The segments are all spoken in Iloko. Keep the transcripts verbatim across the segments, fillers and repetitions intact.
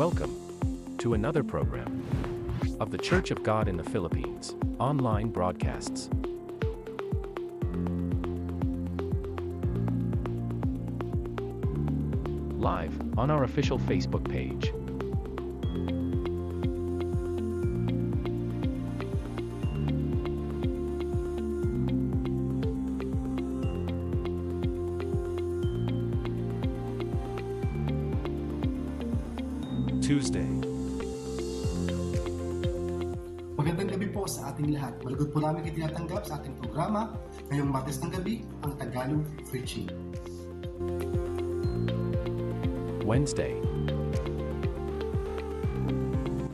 Welcome to another program of The Church of God in the Philippines online broadcasts. Live on our official Facebook page. Tuesday. Magandang gabi po sa ating lahat. Malugod po namin kayo tinatanggap sa ating programa ngayong Martes ng gabi, ang Tagalog Preaching. Wednesday.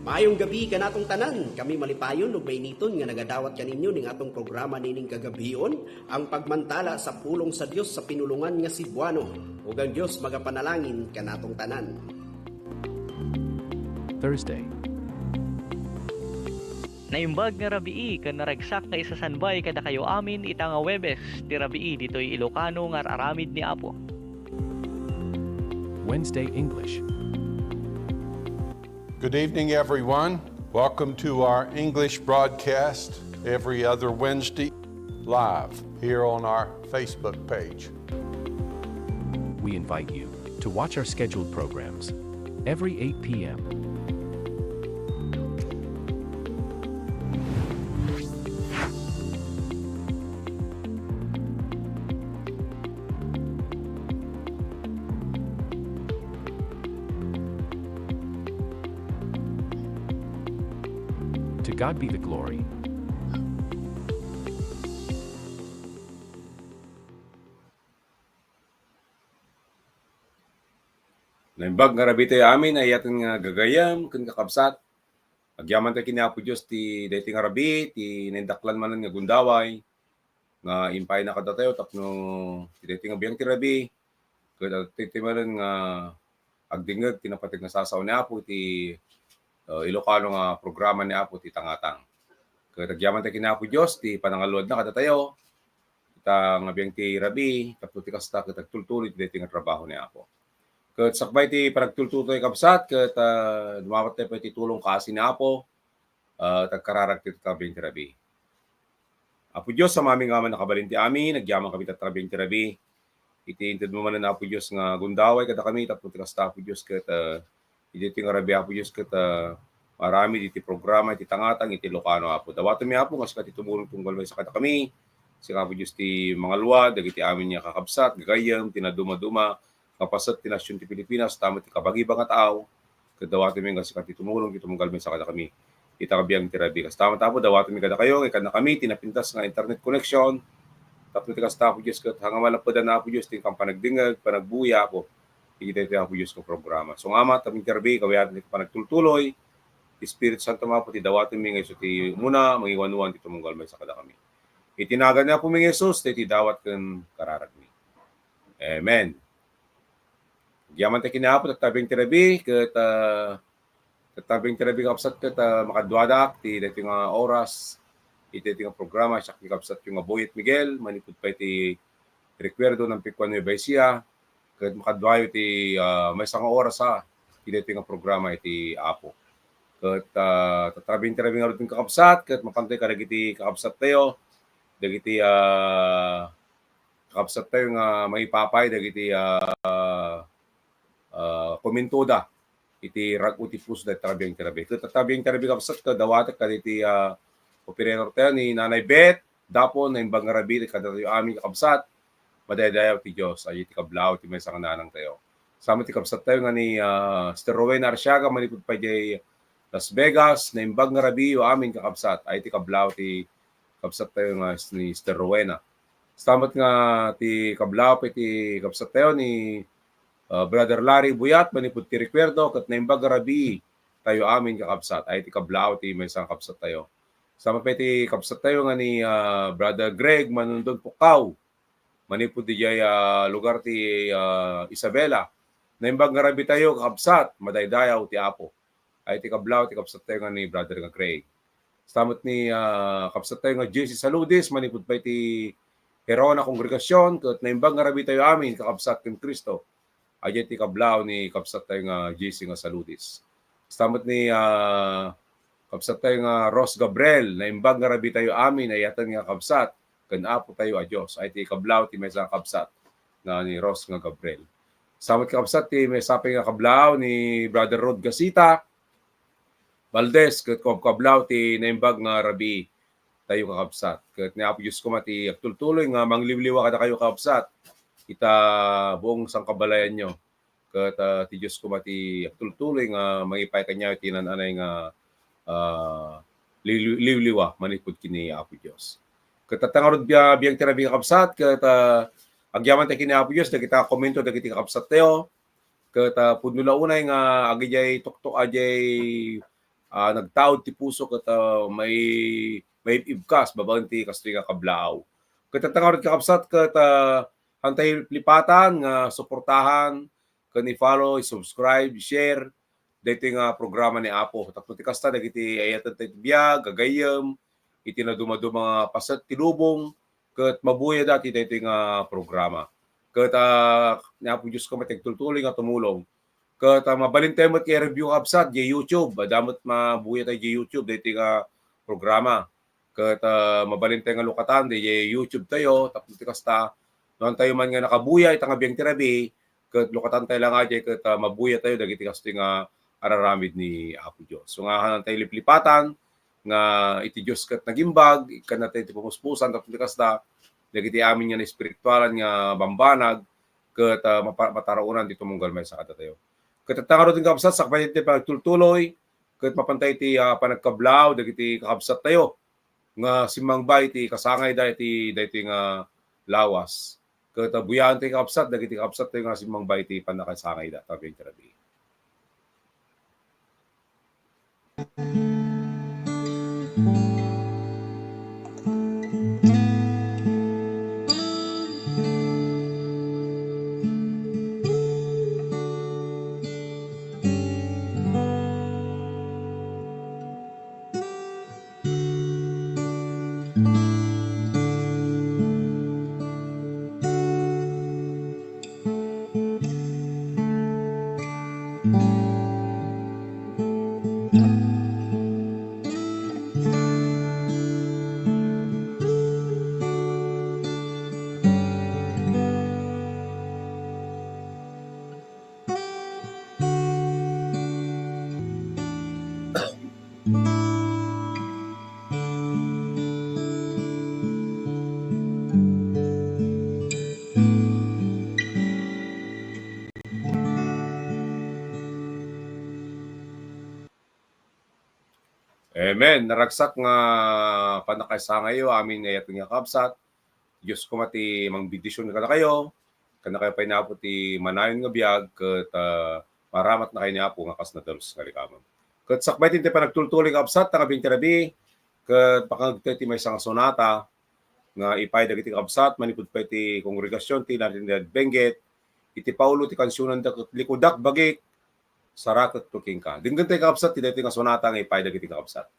Maayong gabi kanatong tanan. Kami malipayon ug mainiton nga nagadawat kaninyo ning atong programa nining kagabion, ang pagmantala sa pulong sa Dios sa pinulongan nga Cebuano. Ug ang Dios magapanalangin kanatong tanan. Thursday. Naimbag nga rabii ken naragsak nga isasanbay kadakayo amin ita nga Huwebes ti rabii ditoy Ilocano nga ar-aramid ni Apo. Wednesday English. Good evening, everyone. Welcome to our English broadcast every other Wednesday, live here on our Facebook page. We invite you to watch our scheduled programs every eight p.m. To God be the glory. Naimbag nga rabii tayo amin, ay-ayaten nga gagayyem ken kakabsat. Agyaman tayo ken ni Apo Dios ti daytoy nga rabii, ti naindaklan manen nga gundaway nga impayna kadatayo tapno ti daytoy nga biang ti rabii, ket adda tayo manen nga agdingngeg ti napateg nga sasao ni Apo iti, uh, Ilocano nga programa ni Apo ti Tangatang. Ket agyaman tayo ken ni Apo Dios ti panangaluadna kadatayo ita nga biang ti rabii, tapno ti kasta ket agtultuloy ti daytoy nga trabaho ni Apo. Ket sakbay ti panagtultuloy, kabsat, ket, ah, dumawat tayo pay ti tulong kaasi ni Apo, ah, tagkararag ti tattao a biang ti rabii. Apo Dios, Ama mi nga amin a nakabalin ti amin, agyaman kami tattao a biang ti rabii. Iti inted mo manen, Apo Dios, nga gundaway kadakami, tapno ti kasta, Apo Dios, ket, ah, iti, iti nga rabii, Apo Dios, ket, ah, maaramid iti programa iti Tangatang iti Ilocano, Apo. Dawatenmi, Apo, nga sika ti tumulong tunggal maysa kadakami. Sika, Apo Dios, ti mangaluad dagiti amin nga kakabsat, gagayyem, ti nadumaduma nga paset ti nasion ti Pilipinas, ta met ti kabagiba nga tao, ket dawatenmi nga sika ti tumulong, ti tumunggal maysa kadakami ita nga biang ti rabii. Kasta met, Apo, dawatenmi kadakayo nga ikkannakami ti napintas nga internet connection, tapno ti kasta, Apo Dios, ket haan nga malappedan, Apo Dios, ti inkan panagdingngeg, panagbuya, Apo, iti daytoy, Apo Dios, nga programa. Sungama, ta biang ti rabii, kawiatan ti panagtultuloy ti Espiritu Santo, Apo, ti dawatenmi nga isu ti umuna, mangiwanwan ti tumunggal maysa kadakami. Iti nagan ni Apomi nga Jesus, daytoy dawat ken kararagmi. Amen. Agyaman tayo ken ni Apo, tattao a biang ti rabii, ket, ah, tattao a biang ti rabii, kabsat, ket, ah, makaduadak ti daytoy nga oras, iti daytoy nga programa, siak ni kabsatyo nga Boyet Miguel, manipud pay ti rekuerdo ng Pikuan Nueva Ecija, ket makaduayo ti, ah, maysa nga oras, ah, iti daytoy nga programa iti Apo. Ket, ah, tattao a biang ti rabii ngarud ken kakabsat, ket mapantoy kadagiti kakabsat tayo, dagiti, ah, kakabsat tayo nga maipapay dagiti, ah, ah, komentoda iti rag-o ti puso dagiti tattao a biang ti rabii. Ket tattao a biang ti rabii, kabsat, ket dawatek kadagiti, ah, operator tayo ni Nanay Beth Dapon, naimbag nga rabii kadatayo amin, kakabsat. Madaydayaw ti Dios, ay ti kablaaw ti maysa nga nanang tayo. Sama ti kabsat tayo nga ni, ah, Sister Rowena Arsiaga, manipud pay diay Las Vegas, naimbag nga rabii yo amin, kakabsat. Ay ti kablaaw ti kabsat tayo nga ni Sister Rowena. Kasta met nga ti kablaaw pay ti kabsat tayo ni, ah, Brother Larry Buyat, manipud ti rekuerdo, ket naimbag nga rabii tayo amin, kakabsat. Ay ti kablaaw ti maysa nga kabsat tayo. Kasta met pay ti kabsat tayo nga ni, ah, Brother Greg Manundon Pukaw, manipud diay, ah, lugar ti, ah, Isabela. Naimbag nga rabii tayo, kakabsat, madaydayaw ti Apo. Ay ti kablaaw ti kabsat tayo nga ni Brother nga Craig. Kasta met ni, ah, kabsat tayo nga J C Saludis, manipud pay ti Gerona Kongregasyon, ket naimbag nga rabii tayo amin, kakabsat ken Cristo. Ay ti kablaaw ni kabsat tayo nga J C nga Saludis. Kasta met ni, ah, kabsat tayo nga Ros Gabriel, naimbag nga rabii tayo amin, ay-ayaten nga kabsat, ken Apo tayo a Dios. Ay ti kablaaw ti maysa nga kabsat nga ni Ros nga Gabriel. Kasta met nga kabsat ti maysa pay nga kablaaw ni Brother Rod Gasita Valdez, ket kab-, kablaaw ti naimbag nga rabii tayo kakabsat. Ket ni Apo Dios koma ti agtultuloy nga mangliwliwa kadakayo kakabsat, ita buong sangkabalayanyo. Ket, ah, ti Dios koma ti agtultuloy nga mangipay kaniayo ti naan-anay nga, ah, liw-, liwliwa manipud ken ni Apo Dios. Ket tatta ngarud bia-, biang ti rabii kakabsat, ket, ah, agyaman tayo ken ni Apo Dios, dagita komento, dagiti kakabsat tayo. Ket, ah, pudno la unay nga agidiay tuktok, agidiay, ah, nagtaud ti puso ket, ah, may, may ibkas babaen ti kastoy nga kablaaw. Ket tatta ngarud kakabsat ket, ah, haantay lipatan nga suportahan ken i-follow, i-subscribe, i-share daytoy nga programa ni Apo. Tapno ti kasta, dagiti ay-ayaten tayo ti biag, gagayyem, iti nadumaduma nga paset ti lubong, ket mabuya dati daytoy nga programa. Ket, ah, ni Apo Dios koma ti agtultuloy nga tumulong. Ket, ah, mabalin tayo met i-review, kabsat, diay YouTube. Adda met mabuya tayo diay YouTube, daytoy nga programa. Ket, ah, mabalin tayo nga lukatan, diay YouTube tayo, tapno ti kasta, no haantayo man nga nakabuya ita nga biang ti rabii, ket lukatan tayo la nga diay, ket, ah, mabuya tayo dagiti kastoy nga araramid ni Apo Dios. So nga, haantayo liplipatan, nga iti Dios ket nagimbag, ikkanna tayo ti pumuspusan, tapno ti kasta, dagiti amin nga naespiritualan nga bambanag, ket, ah, mapa-, mataraonan ti tumunggal maysa kadatayo. Ket tatta ngarud kakabsat, sakbay ti panagtultuloy, ket mapan tayo ti, ah, panagkablaaw dagiti kakabsat tayo nga simmangba iti kasangayda iti daytoy nga lawas. Ket, ah, buyaan tayo kakabsat dagiti kakabsat tayo nga simmangba iti pannakasangayda, ta biang ti rabii. Amen. Naragsak nga pannakaisangayo, amin nga ay-ayaten nga kabsat. Dios koma ti mangbendision kadakayo. Kannakayo pay ni Apo ti manayon nga biag, ket, ah, maaramatnakayo ni Apo nga kas nadalus nga likamen. Ket sakbay ti panagtultuloy nga kabsat, nga biang ti rabii, ket pakangegtayo ti maysa nga sonata nga ipaay dagiti kabsat manipud pay ti kongregasion ti Latin-American Benguet, iti Paulo ti kansionanda ket Likudak Bagik, Sarakekto Kenka. Denggen tayo, kakabsat, ti daytoy nga sonata nga ipaay dagiti kakabsat.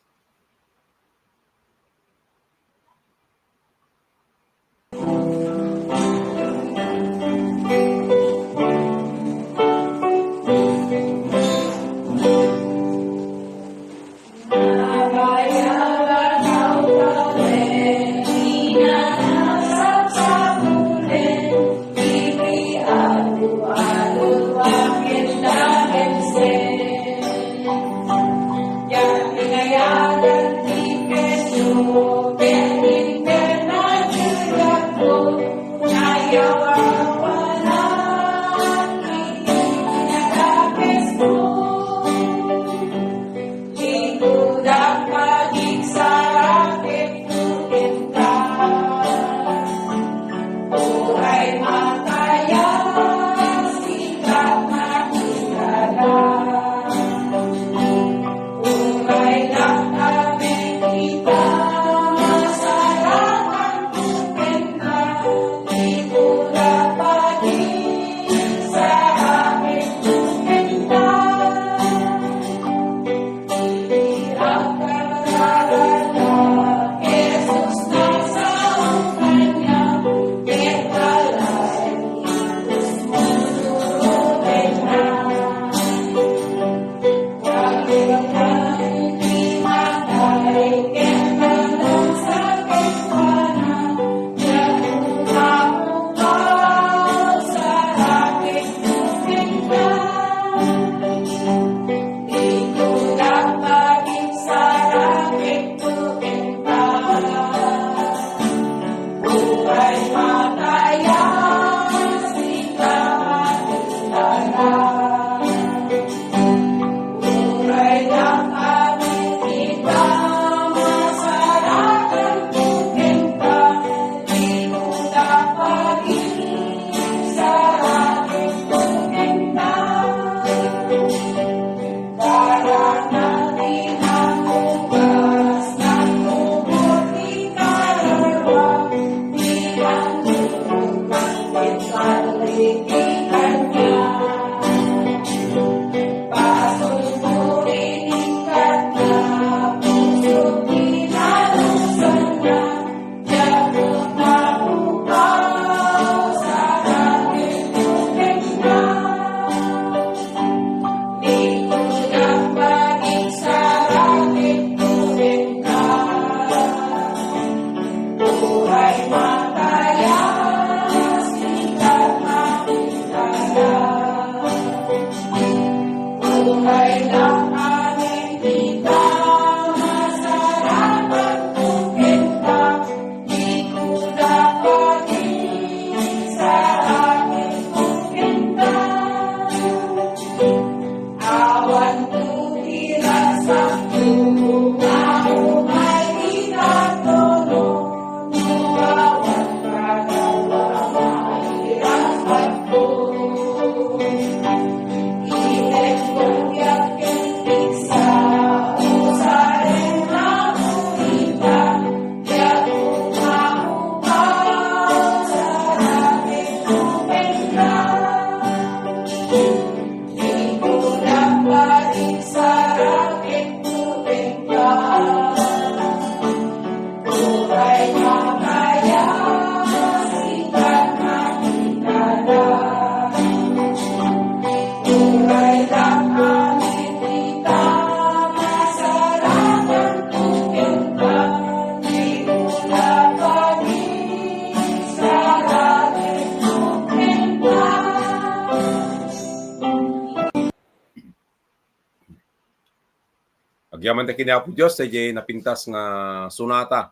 Agyaman ta ken ni Apo Dios, daydiay napintas nga sonata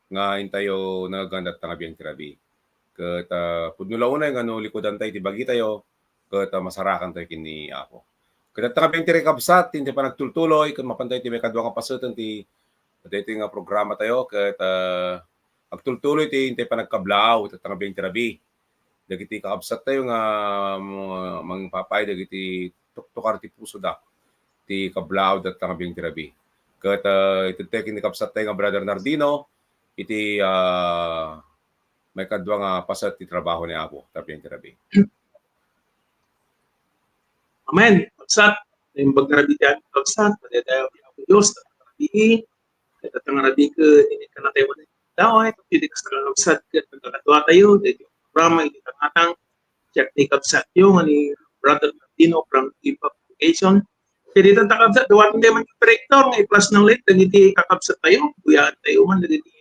nga intayo nangaganda ta nga biag ti rabii. Ket, ah, pudno la unay nga no likudantayo ti bagitayo, ket, ah, masarakantayo ken ni Apo. Ket adda nga biag ti rabii, kabsat, ti intay panagtultuloy, ket mapantayo ti maikadua nga paseten ti daytoy nga programatayo, ket, ah, agtultuloy ti intay panagkablaaw, ket adda nga biag ti rabii. Dagiti kakabsattayo nga, mm, mangpapaay dagiti tuktukar ti pusoda, ti kablaaw dayta nga biag ti rabii. Ket, ah, itedtayo ken ni kabsattayo nga Brother Nardino, iti, ah, maikadua nga paset ti trabaho ni Apo, ta biag ti rabii. Amen. Kabsat, naimbag nga rabii ti amin, kabsat, madaydayaw ti Apo Dios, ta rabii, ket adda nga rabii ket inikkanatayo man daway, tapno idi kasta, kakabsat, ket nagkakaduatayo, daytoy programa, iti tangatang, check ni kabsatyo, nga ni Brother Martino from Impact Education. Ket ita, kakabsat, dawaten tayo man ti operator nga i-flash na ulit dagiti kakabsattayo, buyaentayo man dagiti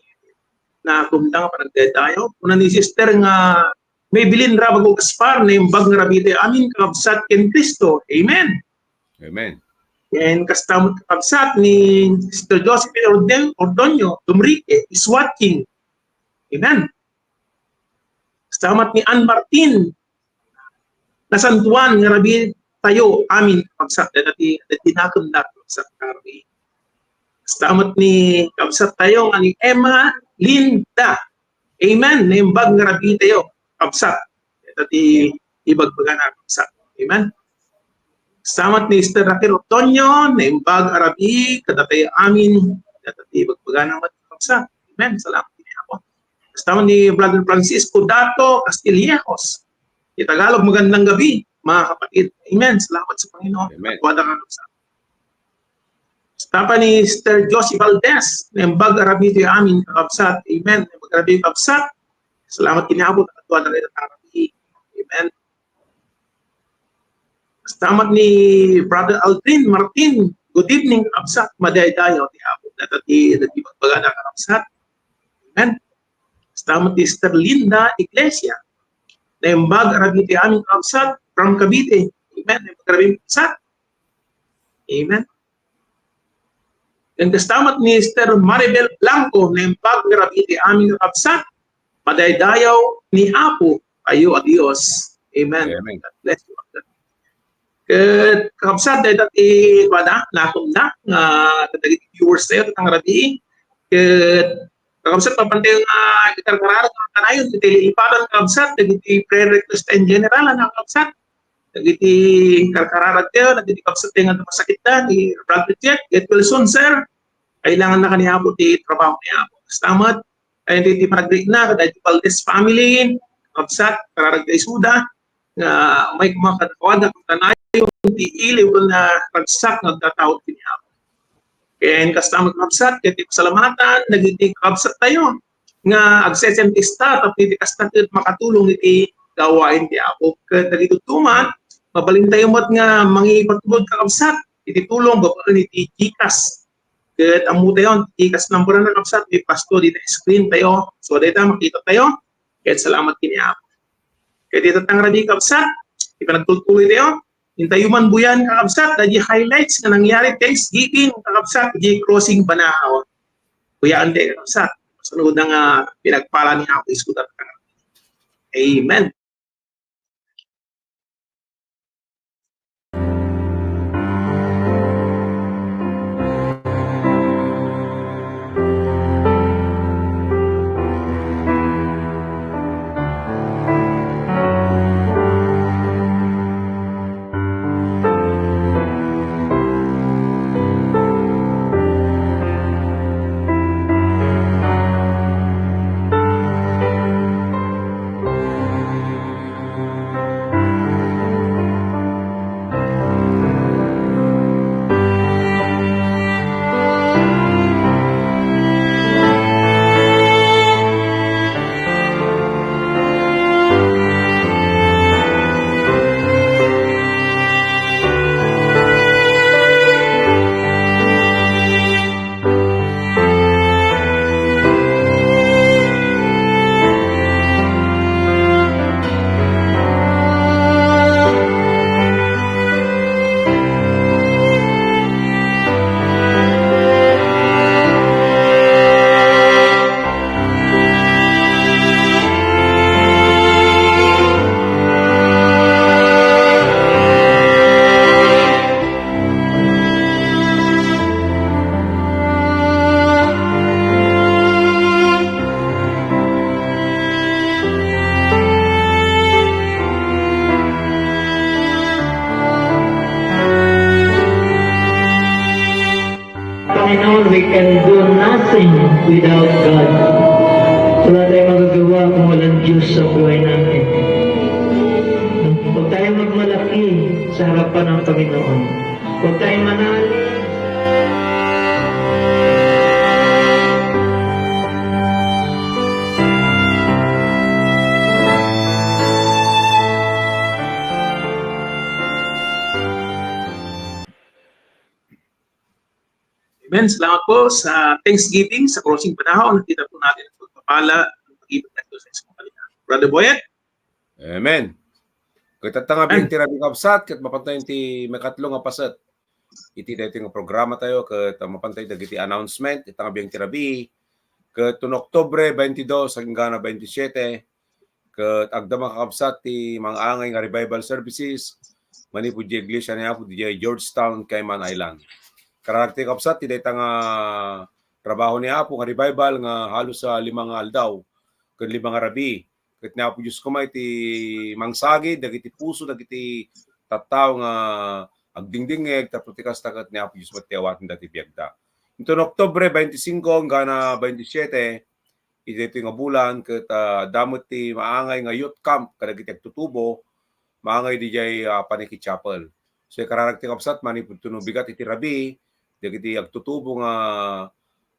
nakumda nga panagdaydayaw. Kuna ni Sister nga Maybelline Rabago Gaspar, naimbag nga rabii ti amin, kakabsat, ken Cristo. Amen. Amen. Ken kasta met, kakabsat, ni Sister Josephine Orden-, Ordonio Dumrique, is watching. Amen. Kasta met ni Ann Martin, nasantoan nga rabii tayo amin, kakabsat, dayta ti, dayta ti nakemda, kakabsat, nga rabii. Kasta met ni kabsattayo nga ni Emma Linda. Amen. Naimbag nga rabii tayo, kabsat. Ita ti ibagbagana, kabsat. Amen. Kasta met ni Sister Raquel Otonio, naimbag a rabii kadatayo amin, ita ti ibagbagana met, kabsat. Amen. Salamat iti Apo. Kasta met ni Brother Francisco Dato Castillejos. Ti Tagalog, magandang gabi, mga kapatid. Amen. Salamat sa Panginoon. Amen. At wala ka, kabsat. Kasta met ni Sister Josie Valdez, naimbag a rabii ti amin, kakabsat. Amen. Naimbag a rabii, kabsat. Salamat ken ni Apo, ket adda nga rabii. Amen. Kasta met ni Brother Aldrin Martin, good evening, kakabsat. Madaydayaw ti Apo. Dayta ti, dayta ti ibagbagana, kakabsat. Amen. Kasta met ni Sister Linda Iglesia, naimbag a rabii ti amin, kakabsat, from Cavite. Amen. Naimbag a rabii, kabsat. Amen. Ken kasta met ni Sister Maribel Blanco, naimbag nga rabii ti amin, kakabsat. Madaydayaw ni Apo tayo a Dios. Amen. Amen. God bless you. Ket, kakabsat, dayta ti, kuana, nakumda nga dagiti viewers tayo, ita nga rabii. Ket, kakabsat, mapantayo nga ikarkararag nga kanayon, iti lilipatan, kakabsat, dagiti prayer request in general, ano, kakabsat. Dagiti karkararag tayo, dagiti kabsat tayo nga masakit na, ni Brother Jeff, get well soon, sir. Kailangan na kaniapo ti trabaho ni Apo. Kasta met, ay, ti, ti panagriit na, kadagiti Valdez family, kabsat, kararag tayo isuda, nga may kumakadawada, kanayon, ti iliw na ragsak nga agtataud ken ni Apo. Ken kasta met, kakabsat, ket ti pasalamatan dagiti kakabsat tayo nga agsesentista tapno iti kasta ket makatulong iti gawain ti Apo. Ket dagiti tutuman, mabalin tayo met nga mangipatulod, kakabsat, iti tulong babaen iti GCash. Ket ammo tayo, GCash number na, kakabsat, ipasto dita screen tayo. So, dayta makita tayo. Ket salamat ken ni Apo. Ket ita nga rabii, kabsat, ti panagtultuloy tayo. Intayo man buyan, kakabsat, daydi highlights nga nangyari Thanksgiving, kakabsat, di Crossing Banahaw. Buyaan tayo, kakabsat. Sunod nga pinagpala ni Apo Isko. Amen. Panginoon, we can do nothing without God. Wala tayong magagawa kung walang Diyos sa buhay natin. Huwag tayong magmalaki sa harapan ng Panginoon. Huwag tayong manalig. Amen. Salamat po sa Thanksgiving, sa kruseng panahon. Nakita po natin ang pagpapala, ang pag-ibig ng Diyos sa isang kapalitan. Brother Boyet? Amen. Ket ita nga biag ti rabii, kabsat, ket mapantayen ti makatlo nga paset iti daytoy nga programa tayo, ket, ah, mapantayen dagiti announcement, ita nga biag ti rabii, ket no Oktubre twenty-two agingga twenty-seven, ket agda, mga kakabsat, ti mangangay nga revival services manipud di iglesia ni Apo didiay Georgetown, Cayman Island. Kararag ti, kabsat, ti dayta nga trabaho ni Apo nga revival nga halos, ah, lima nga aldaw ken lima nga rabii. Ket ni Apo Dios koma iti mangsagid dagiti puso dagiti tattao nga agdingdingngeg, tapno ti kasta ket ni Apo Dios met ti awaten dagiti biagda. Inton Oktubre twenty-five agingga twenty-seven, iti daytoy nga bulan, ket, ah, adda met ti maangay nga youth camp kadagiti agtutubo, maangay didiay, ah, Paniqui Chapel. So, ikararag ti, kabsat, manipud no bigat iti rabii, dagiti agtutubo nga,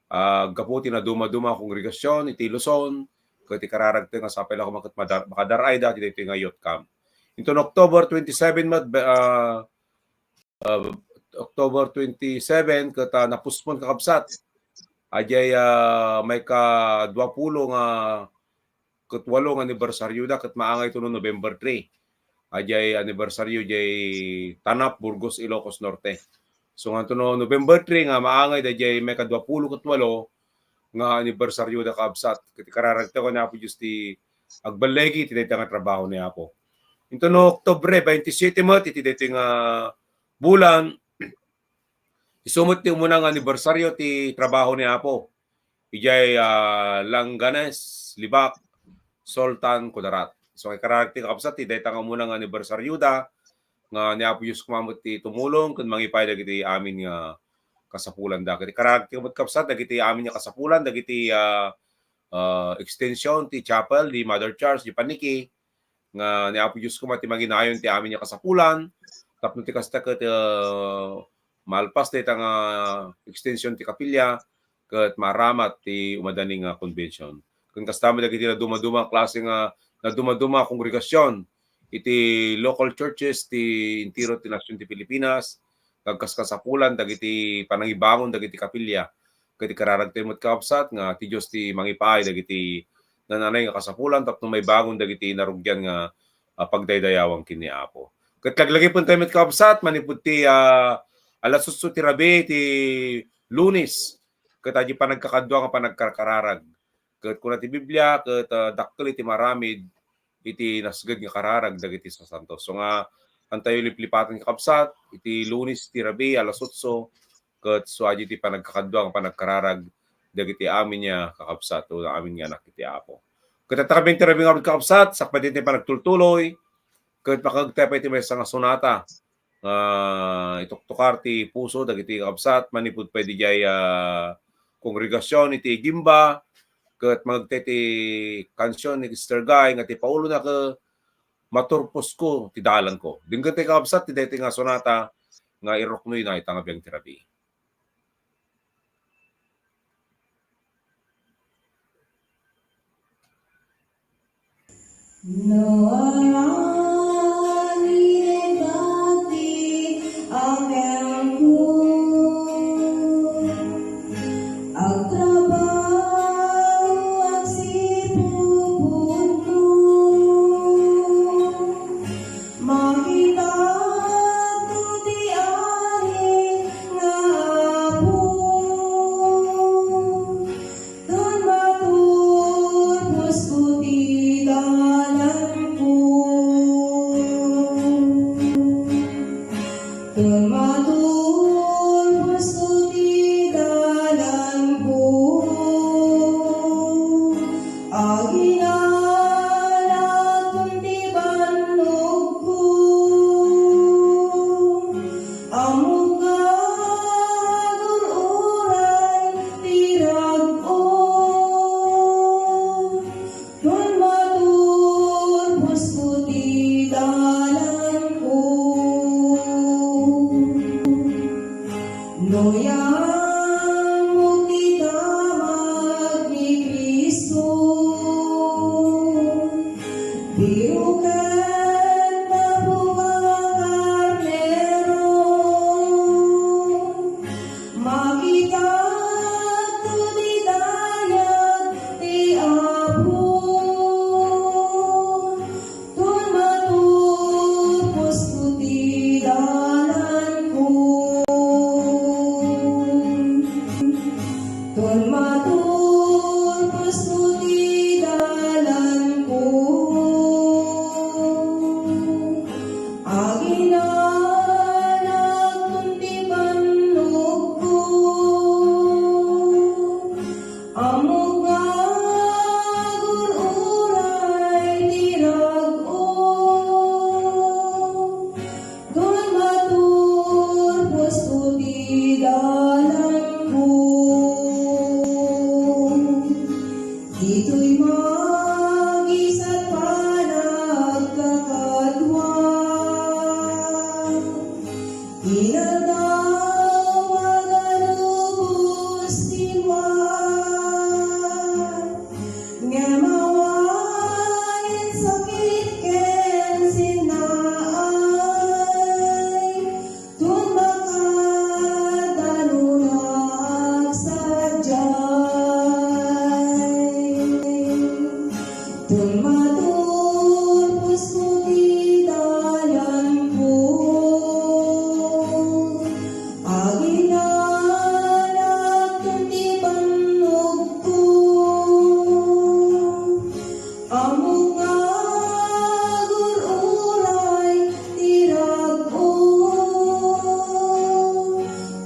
ah, gapu ti nadumaduma a kongregasion iti Luzon, ket ikararagto nga sapay la koma ket madar-, makadar-ayda ti daytoy nga youth camp. Inton October twenty-seven met, be-, ah, ah, October twenty-seven ket, ah, napuspon, kakabsat. Adiay, ah, maikaduapulo nga ket walo nga anibersarioda ket maangay to no November three. Adiay anibersario diay Tanap, Burgos, Ilocos Norte. So, nganto no November three nga maangay daydiay maikaduapulo ket walo nga anibersarioda, kabsat, ket ikararagto ken Apo Dios ti agballigi iti dayta nga trabaho ni Apo. Inton no Oktubre twenty-seven met iti daytoy nga bulan, isu met ti umuna nga anibersario ti trabaho ni Apo. Idiay, ah, Langanes, Lebac, Sultan Kudarat. So, ikararag ti, kakabsat, ti dayta nga umuna nga anibersarioda nga ni Apo Dios koma met ti tumulong ken mangipaay dagiti amin nga kasapulanda. Ket ikararag ti met, kabsat, dagiti amin nga kasapulan, dagiti, ah, ah, extension ti chapel ni Mother Church, ni Paniqui, nga ni Apo Dios koma ti manginayon ti amin nga kasapulan, tapno ti kasta ket, ah, malpas dayta nga extension ti kapilya, ket maaramat ti umadani nga convention. Ken kasta met dagiti nadumaduma a klase nga, nadumaduma a kongregasion iti local churches ti entero ti nasion ti Pilipinas, nga agkaskasapulan dagiti panangibangon dagiti kapilya. Ket ikararagto met, kakabsat, nga ti Dios ti mangipaay dagiti nananay nga kasapulan tapno maibangon dagiti narugian nga, ah, pagdaydayawan ken ni Apo. Ket laglagipentayo met, kakabsat, manipud ti, ah, alas otso ti rabii ti Lunes, ket adiay panagkakadua nga panagkarkararag. Ket kuna ti Biblia, ket, ah, dakkel iti maaramid iti nasged nga kararag dagiti sasantos. So nga, antayo liplipaten, kakabsat, iti Lunes ti rabii, alas otso, ket so, adiay ti panagkakadua nga panagkararag dagiti amin nga kakabsat, o amin nga anak iti Apo. Ket ita nga biag ti rabii nga kakabsat, sakbay ti panagtultuloy, ket makangegtayo pay iti maysa nga sonata nga ituktukar ti puso dagiti kakabsat manipud pay didiay, ah, kongregasion iti Guimba, ket mangegtayo ti kansion ni Sister Guy nga ti Paulona ket Maturposko ti dalanko. Denggentayo, kakabsat, ti daytoy nga sonata nga iruknoyna ita nga biag ti rabii. Ammok ita magni Cristo, biroken nga buga a karnero. Makitato ti dayag ti Apo. Ton maturposko ti dalanko. Ton maturposko ti dalanko. Aginanakon ti bannogko. Ammok nga agur-uray ti rag-o, ton maturposko ti dalanko. Ditoy magisat panagkakadua. Inaldaw nga lubos ti ruar, ngem awan sakit ken sinnaay, ton makadanunak sadiay. Ton maturposko ti dalanko, aginanakon ti bannogko. Ammok nga agur-uray ti rag-o,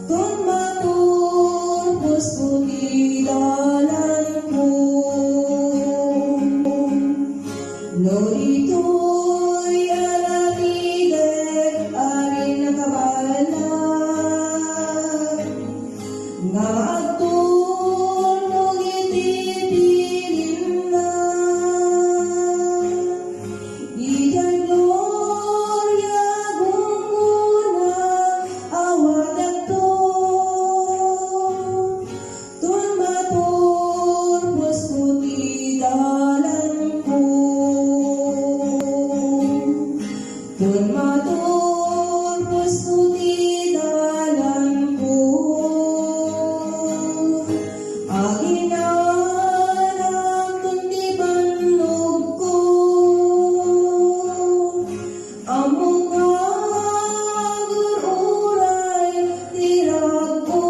ton maturposko ti dalanko. No ditoy a latidek a di nakabalak, nga agtulnog iti bilinna. Idiay gloria gumgona awatekto, ton maturposko ti dalanko. Ton maturposko ti dalanko, aginanakon ti bannogko. Ammok nga agur-uray ti rag-o,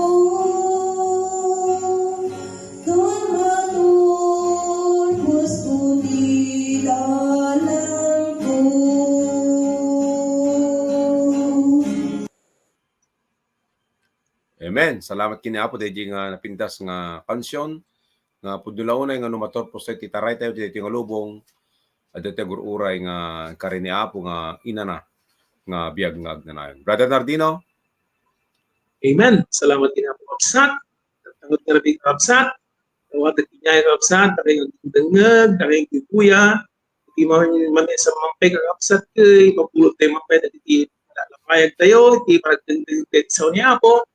ton maturposko ti dalanko. Amen. Salamat ken ni Apo daydi nga napintas nga kansion nga pudno la unay nga no maturpos tayo ti taraytayo daytoy nga lubong, adda ti agur-uray nga inkari ni Apo nga inana nga biag nga agnanayon. Brother Nardino? Amen. Salamat ken ni Apo, kabsat. Tangod nga rabii, kabsat. Awatek ti idiay, kabsat, dakayo nga agdengngeg, dakayo nga agkukuya. Iti man-, mamisan man pay, kakabsat, ket mapulot tayo man pay dagiti nalalabayag tayo, iti panagdengdeng iti sao ni Apo.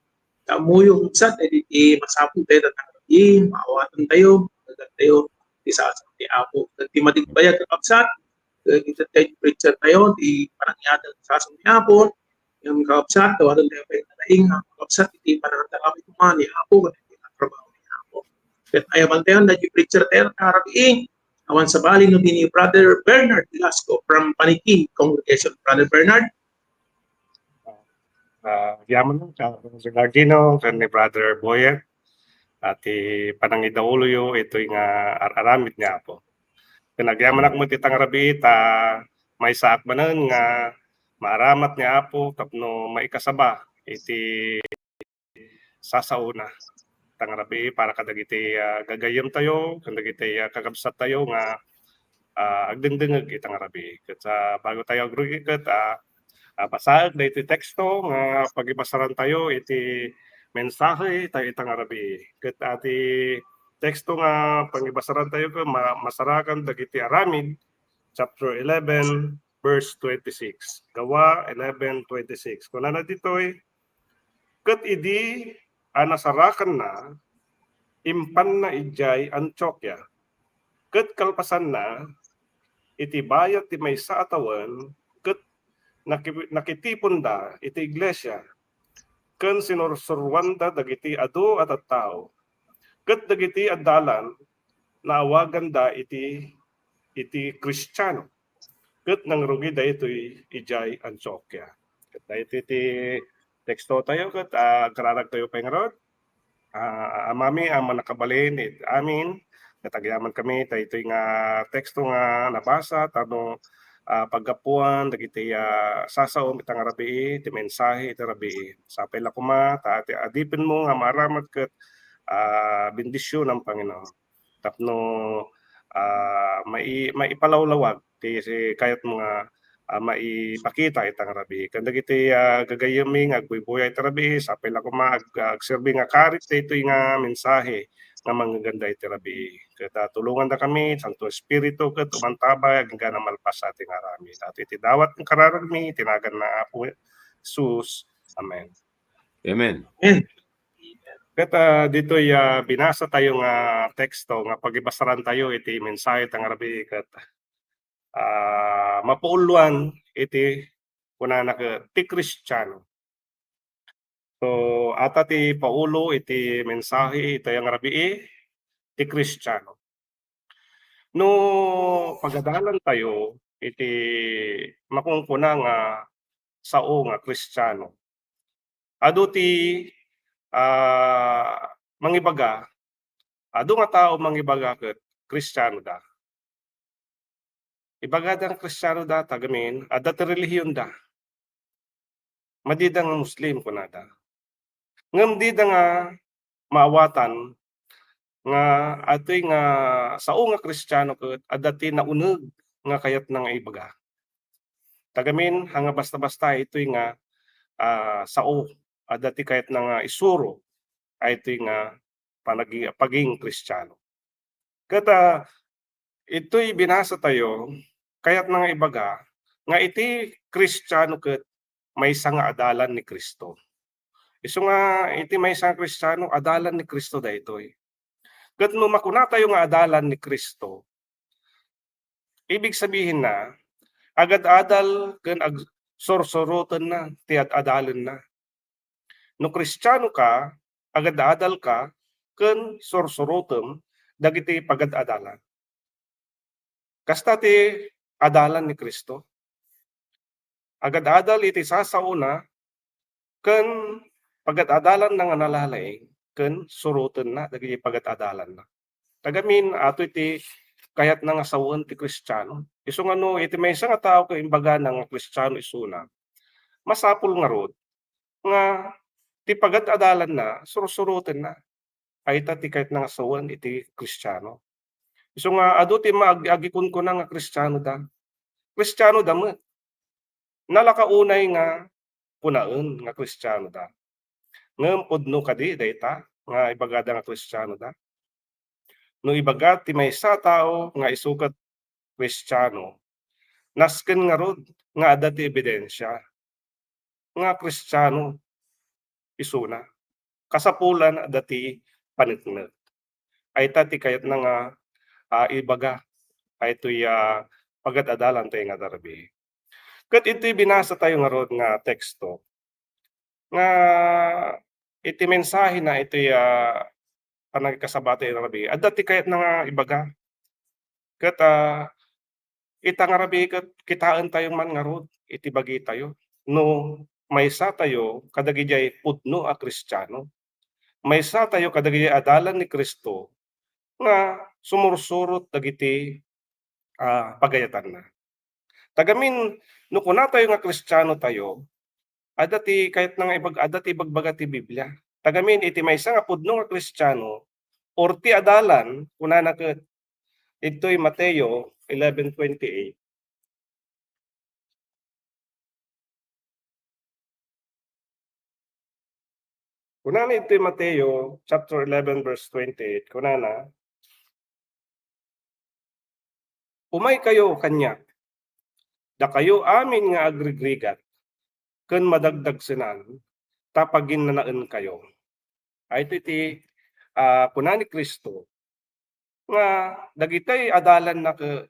Ammoyo, kabsat, iti masapul tayo, tatanggi, maawaten tayo, magan tayo, ti sao ni Apo. Ket ti matigbayag, kakabsat, ket ita tayo, preacher tayo, ti panangyatan ti sao ni Apo. Ngem kakabsat, awaten tayo pay nalaing, kakabsat, iti panangatarabay koma ni Apo, ken iti trabaho ni Apo. Ket ayaban tayo, dagiti preacher tayo, nga rabii, awan sabali no di ni Brother Bernard Velasco from Paniki Congregation. Brother Bernard? Ah, agyamanak, ah, Brother Nardino, ken ni Brother Boyet, ah, ti panangidauloyo itoy nga ar-aramid ni Apo. Ken agyamanak met ita nga rabii ta maysaak manen nga maaramat ni Apo tapno maikasaba iti sasaona ita nga rabii para kadagiti, ah, gagayyemtayo ken dagiti, ah, kakabsattayo nga, ah, agdengdengngeg ita nga rabii. Ket, ah, bago tayo agrugi ket, ah, ah, basaek daytoy teksto nga pagibasarantayo iti mensahe tayo ita nga rabii. Ket, ah, ti teksto nga pangibasarantayo ket ma-, masarakan dagiti aramid, chapter eleven, verse twenty-six. Gawa eleven twenty-six. Kunana ditoy, "Ket idi a nasarakanna, impanna idiay Antiokia. Ket kalpasanna, iti bayat ti maysa a tawen, ket naki-, nakitiponda iti iglesia, ken sinursuroanda dagiti adu a tattao. Ket dagiti addalan, naawaganda iti, iti Kristiano. Ket nangrugi daytoy idiay Antiokia. Ket daytoy ti teksto tayo, ket, ah, agraragtayo pay ngarud. Ah, Amami a mannakabalin iti amin, ket agyaman kami daytoy nga teksto nga nabasa, tapno, ah, paggapuan dagiti, ah, sasaom ita nga rabii, ti mensahe iti rabii. Sapay la koma, ta iti adipenmo nga maaramat ket, ah, bendision ang Panginoon. Tapno, ah, mai-, maipalawlawag ti, ti kayatmo nga, ah, maipakita ita nga rabii. Ken dagiti, ah, gagayyemmi nga agbuybuya ita rabii, sapay la koma ag-, agserbi nga karit daytoy nga mensahe nga manggaganda iti rabii. Ket, ah, tulongandakami, Santo Espiritu, ket umantabay agingga malpas ti nga aramid. Iti dawat nga kararagmi, iti nagan na Apo Jesus. Amen. Amen. Ket, ah, ditoy, ah, binasa tayo nga teksto nga pagibasaran tayo iti mensahe ta nga rabii ket, ah, mapauloan iti kunana ket ti Kristiano. So, ata ti paulo iti mensahe ita nga rabii, ti Kristiano. No pagadalan tayo iti makunkuna nga sao nga Kristiano, adu ti, ah, mangibaga, adu nga tao mangibaga ket Kristiano da. Ibagada nga Kristiano da, ta gamin, adda ti relihionda. Madida nga Muslim, kunada. Ngem dida nga maawatan nga atoy nga sao nga Kristiano ket adda ti nauneg nga kayatna nga ibaga. Ta gamin, ha nga basta-basta itoy nga, ah, sao, adda ti kayatna nga isuro, ay itoy nga panagi-, paging Kristiano. Ket, ah, itoy binasa tayo, kayatna nga ibaga nga iti Kristiano ket maysa nga adalan ni Cristo. Isu nga iti maysa nga Kristiano, adalan ni Cristo daytoy. Ket no makunatayo nga adalan ni Cristo, ibig sabihinna, agad-adal ken agsursurotenna ti ad-adalenna. No Kristiano ka, agad-adal ka ken sursurotem dagiti pagad-adalan. Kasta ti adalan ni Cristo. Agad-adal iti sasaona ken pagad-adalanna nga nalalaing ken surotenna dagiti pagad-adalanna. Ta gamin, ato iti kayatna nga sawen ti Kristiano. Isu nga no iti maysa nga tao ket imbagana nga Kristiano isuna, masapul ngarud nga ti pagad-adalanna, sursurotenna. Ay ta ti kayatna nga sawen iti Kristiano. Isu nga adu ti maag-, agikunkuna nga Kristiano da. Kristiano da met. Nalaka unay nga kunaen nga Kristiano da. Ngem pudno kadi dayta nga ibagada nga Kristiano da? No ibaga ti maysa a tao nga isu ket Kristiano, nasken ngarud nga adda ti ebidensia nga Kristiano isuna. Kasapulan adda ti paneknek. Ay ta ti kayatna nga, ah, ibaga, ay toy, ah, pagad-adalan tayo nga darbi. Ket iti binasa tayo ngarud nga teksto, nga iti mensahe na iti, ah, panagkasabati nga rabii, adda ti kayatna nga ibaga. Ket, ah, ita nga rabii ket kitaen tayo man ngarud iti bagitayo. No maysa tayo kadagiti pudno a Kristiano, maysa tayo kadagiti adalan ni Cristo nga sumursurot dagiti, ah, pagayatanna. Ta gamin, no kunatayo nga Kristiano tayo, adda ti kayatna nga ibag-, adda ti ibagbaga ti Biblia. Ta gamin, iti maysa nga pudno nga Kristiano, or ti adalan, kunana ket, ditoy Mateo eleven twenty-eight. Kunana iti Mateo chapter eleven, verse twenty-eight, kunana, "Umaykayo kaniak, dakayo amin nga agrigrigat ken madagdagsenan, ta paginnanaenkayo." Ay, iti, iti, ah, kuna ni Cristo nga dagiti adalanna ket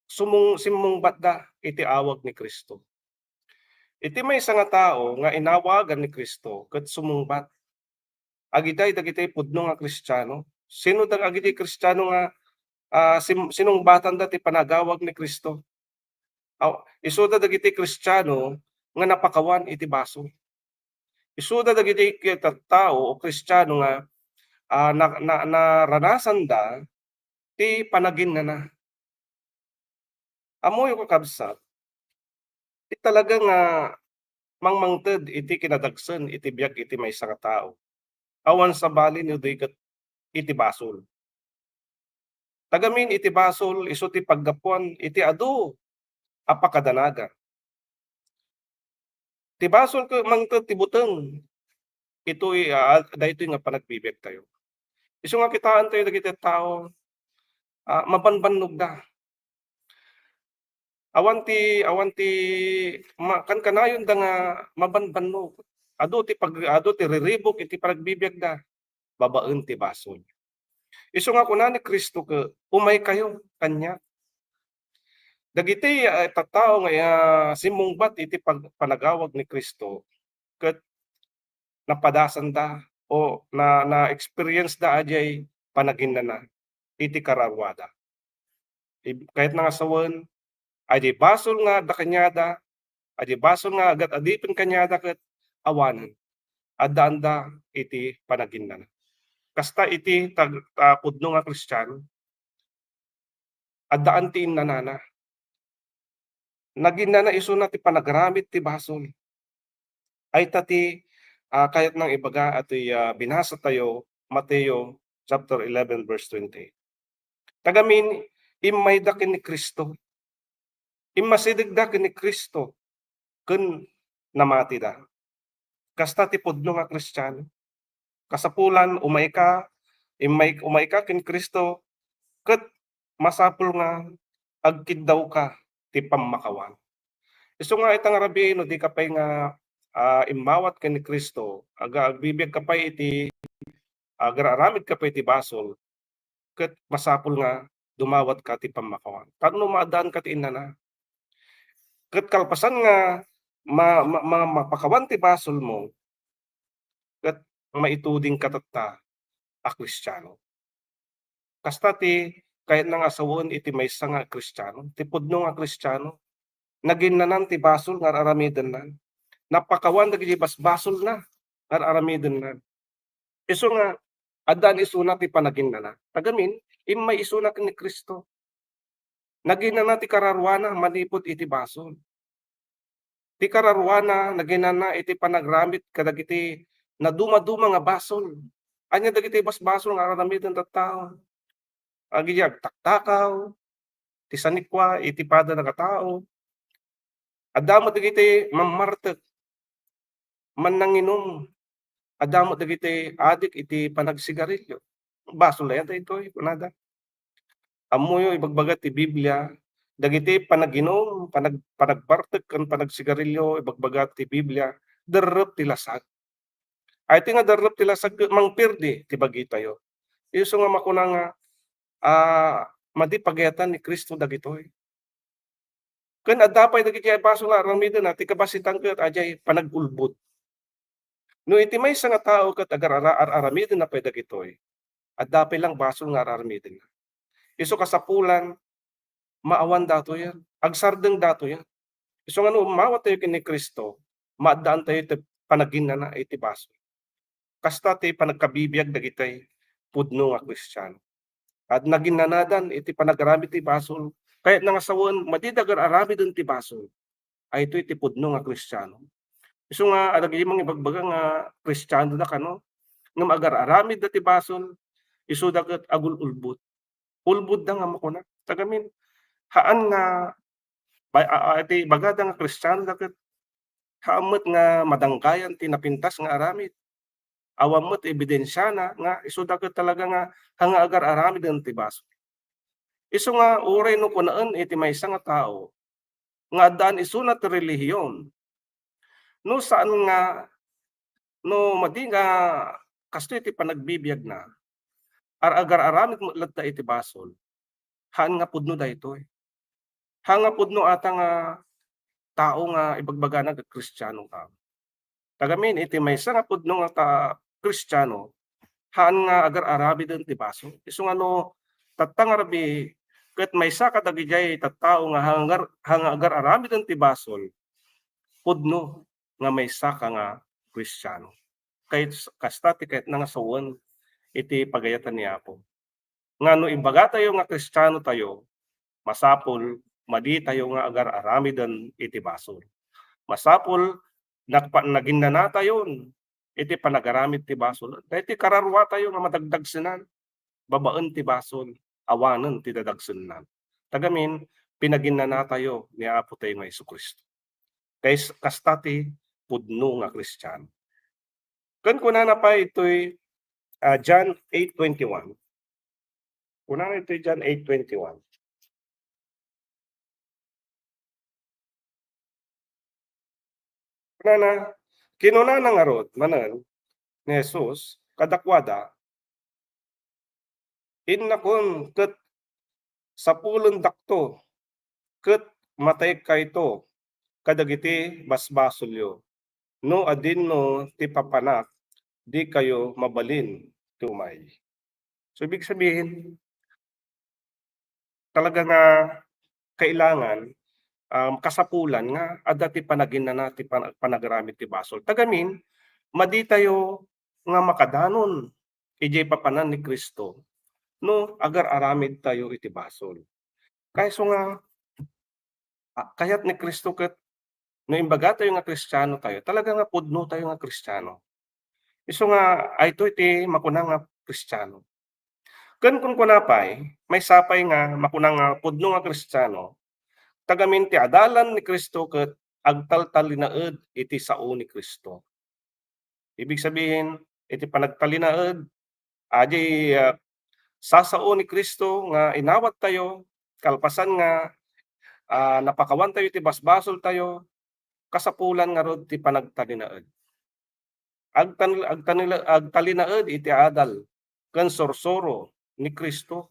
sumung-, simmungbatda iti awag ni Cristo. Iti maysa nga tao nga inawagan ni Cristo ket sumungbat. Agiday dagiti pudno nga Kristiano. Sino dag-, agiti Kristiano nga, ah, sim-, sinungbatanda ti panagawag ni Cristo? Aw, isuda dagiti Kristiano nga napakawan iti basol. Isuda dagiti ki-, tattao o Kristiano nga, ah, na, na, naranasanda ti panaginnana. Ammoyo, kakabsat, ti talaga nga mangmangted iti kinadagsen iti biag iti maysa nga tao. Awan sabali no di ket iti basol. Tagamin iti basol, isu ti paggapuan iti adu a pakadanagan. Ti basol ket mangted ti buteng. Itoy, ah, daytoy nga panagbibiagtayo. Isu nga kitaentayo dagiti tao, ah, mabanbannogda. Awan ti, awan ti ma-, kankanayonda nga mabanbannog. Adu ti pag-, adu ti riribuk iti panagbibiagda babaen ti basol. Isu nga kuna ni Cristo ket, "Umaykayo kaniak." Dagiti, ah, tattao nga, ah, simmungbat iti pag-, panagawag ni Cristo ket napadasanda o na, na-experience da a diay panaginnana iti kararuada. Ib-, kayatna nga sawen, a diay basol nga adda kaniada, a diay basol nga agat-adipen kaniada ket awanen, addaanda iti panaginnana. Kasta iti tag-, ah, pudno nga Kristiano, addaan ti innanana. Naginnana isuna ti panagramid ti basol. Ay ta ti, ah, kayatnang ibaga atoy, ah, binasatayo, Mateo chapter eleven, verse twenty-eight. Tagamin, immayda ken ni Cristo. Immasidegda ken ni Cristo ken namatida. Kasta ti pudno nga Kristiano. Kasapulan, umayka, immay-, umayka ken Cristo, ket masapul nga agkiddawka ti pammakawan. Isu nga ita nga rabii, no dika pay nga, ah, immawat ken ni Cristo, aga-, agbibiagka pay iti, agar-aramidka pay iti basol, ket masapul nga dumawatka ti pammakawan. Tapno maaddaanka ti innana. Ket kalpasan nga ma-, ma-, ma-, mapakawan ti basolmo, ket maitudingka tatta a Kristiano. Kasta ti kayatna nga sawen iti maysa nga Kristiano, ti pudno nga Kristiano. Naginnanan ti basol nga ar-aramidenna. Napakawan dagiti basbasolna nga ar-aramidenna. Isu nga, addaan isuna ti panaginnana. Tagamin, immay isuna ken ni Cristo. Naginnana ti kararuana manipud iti basol. Ti kararuana, naginnana iti panagramid kadagiti nadumaduma nga basol. Ania dagiti basbasol nga ar-aramiden tattao? Agidiay agtaktakaw, ti sanikua iti padana nga tao. Adda met dagiti mammartek, mannanginum, adda met dagiti adik iti panagsigarilio. Basol aya daytoy, kunada. Ammoyo, ibagbaga ti Biblia, dagiti panaginum, panag-, panagbartek, ken panagsigarilio, ibagbaga ti Biblia, derrep ti lasag. Ay, ti nga derrep ti lasag, mangpirdi ti bagitayo. Isu nga makuna nga, ah, madi pagayatan ni Cristo dagitoy. Ken adda pay dagiti basol nga ar-aramiden, a, ti kabasitan ket adiay panag-ulbod. No iti maysa nga tao ket agar-ara-, ar-aramiden na pay dagitoy, adda pay lang basol nga ar-aramiden. Isu kasapulan, maawan datoyen, agsardeng datoyen. Isu nga no umawat tayo ken ni Cristo, maaddaan tayo iti panaginnana iti basol. Kasta ti panagkabibiag dagiti pudno nga Kristiano. At naginnanadan iti panagaramid ti basol. Kayatna nga sawen, madi da agar-aramiden ti basol. Ay, itoy ti pudno nga Kristiano. Isu nga, adda dagiti mangibagbaga nga Kristiano da kano, ngem agar-aramid da ti basol, isu da ket agul-ulbod. Ulbod da nga makuna. Tagamin, haan nga, ba-, a-, a-, iti bagada nga Kristiano da ket, haan met nga madanggayan ti napintas nga aramid. Awan met ebidensiana nga isu da ket talaga nga, nga agar-aramiden ti basol. Isu nga uray no kunaen iti maysa nga tao nga addaan isuna ti relihiyon, no saan nga, no madi nga kastoy ti panagbibiagna, ar-, agar-aramid met latta iti basol, haan nga pudno daytoy. Haan nga pudno ata nga tao nga ibagbagana nga Kristiano ka. Tagamin iti maysa nga pudno nga ta-, Kristiano, haan nga agar-aramiden ti basol. Isu nga no, tatta nga rabii, ket maysa kadagijay tattao nga hangar-, haan nga agar-aramiden ti basol, pudno nga maysa ka nga Kristiano. Kay kasta ti kayatna nga sawen iti pagayatan ni Apo. Nga no imbagatayo nga Kristiano tayo, masapul madi tayo nga agar-aramiden iti basol. Masapul nagpa-, naginnanatayon iti panagaramid ti basol. Daytoy kararua tayo nga madagdagsenan babaen ti basol, awanen ti dadagsennan. Tagamin, pinaginnanatayo ni Apo tayo nga Jesu-Cristo. Kay s-, kasta ti pudno nga Kristiano. Ken kunana pay itoy, ah, John eight twenty-one. Kunana itoy John eight twenty-one. Kunana, kinunana ngarud manen ni Jesus kadakuada, "Innakon ket sapulendakto ket mataykayto kadagiti basbasolyo. No adinno ti papanak, dikayo mabalin ti umay." So, ibig sabihin, talaga nga kailangan, um, kasapulan nga adda ti panaginana ti pan-, panagaramid ti basol. Tagamin, madi tayo nga makadanon idiay papanan ni Cristo no agar-aramid tayo iti basol. Kayso nga, ah, kayat ni Cristo ket no imbaga tayo nga Kristiano tayo, talaga nga pudno tayo nga Kristiano. Isu nga, aytoy ti makuna nga Kristiano. Ken kunkuna pay, maysa pay nga makuna nga pudno nga Kristiano, tagamin ti adalan ni Cristo ket agtaltalinaed iti sao ni Cristo. Ibig sabihin, iti panagtalinaed, adiay, ah, sasao ni Cristo nga inawat tayo, kalpasan nga, ah, napakawan tayo iti basbasol tayo, kasapulan ngarud ti panagtalinaed. Agtan-, agtanila-, agtalinaed iti adal ken sursuro ni Cristo.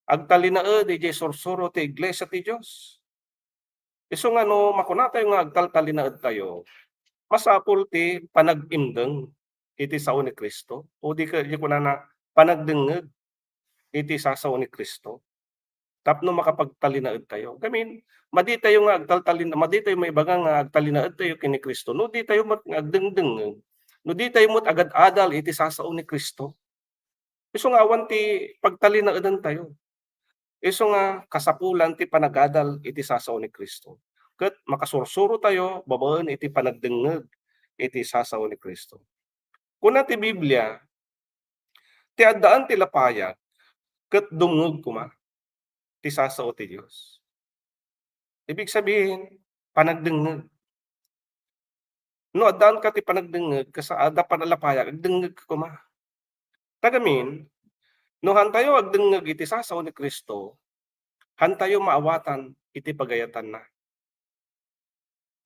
Agtalinaed idiay sursuro ti iglesia ti Dios. Isu nga no makuna tayo nga agtaltalinaed tayo, masapul ti panag-imdeng iti sao ni Cristo, o di ka, di kunana, panagdengngeg iti sasao ni Cristo. Tapno makapagtalinaed tayo. Gamin, madi tayo nga agtaltalin-, madi tayo maibaga nga agtalinaed tayo ken ni Cristo no di tayo met nga agdengdengngeg, no di tayo met agad-adal iti sasao ni Cristo. Isu nga awan ti pagtalinaeden tayo. Isu nga kasapulan ti panagadal iti sasao ni Cristo. Ket makasursuro tayo babaen iti panagdengngeg iti sasao ni Cristo. Kuna ti Biblia, ti addaan ti lapayag ket dumngeg koma ti sasao ti Dios. Ibig sabihin, panagdengngeg. No addaanka ti panagdengngeg, kas-, adda panalapayag, agdengngeg ka koma. Tagamin, no hantayo agdengngeg iti sasao ni Cristo, hantayo maawatan iti pagayatanna.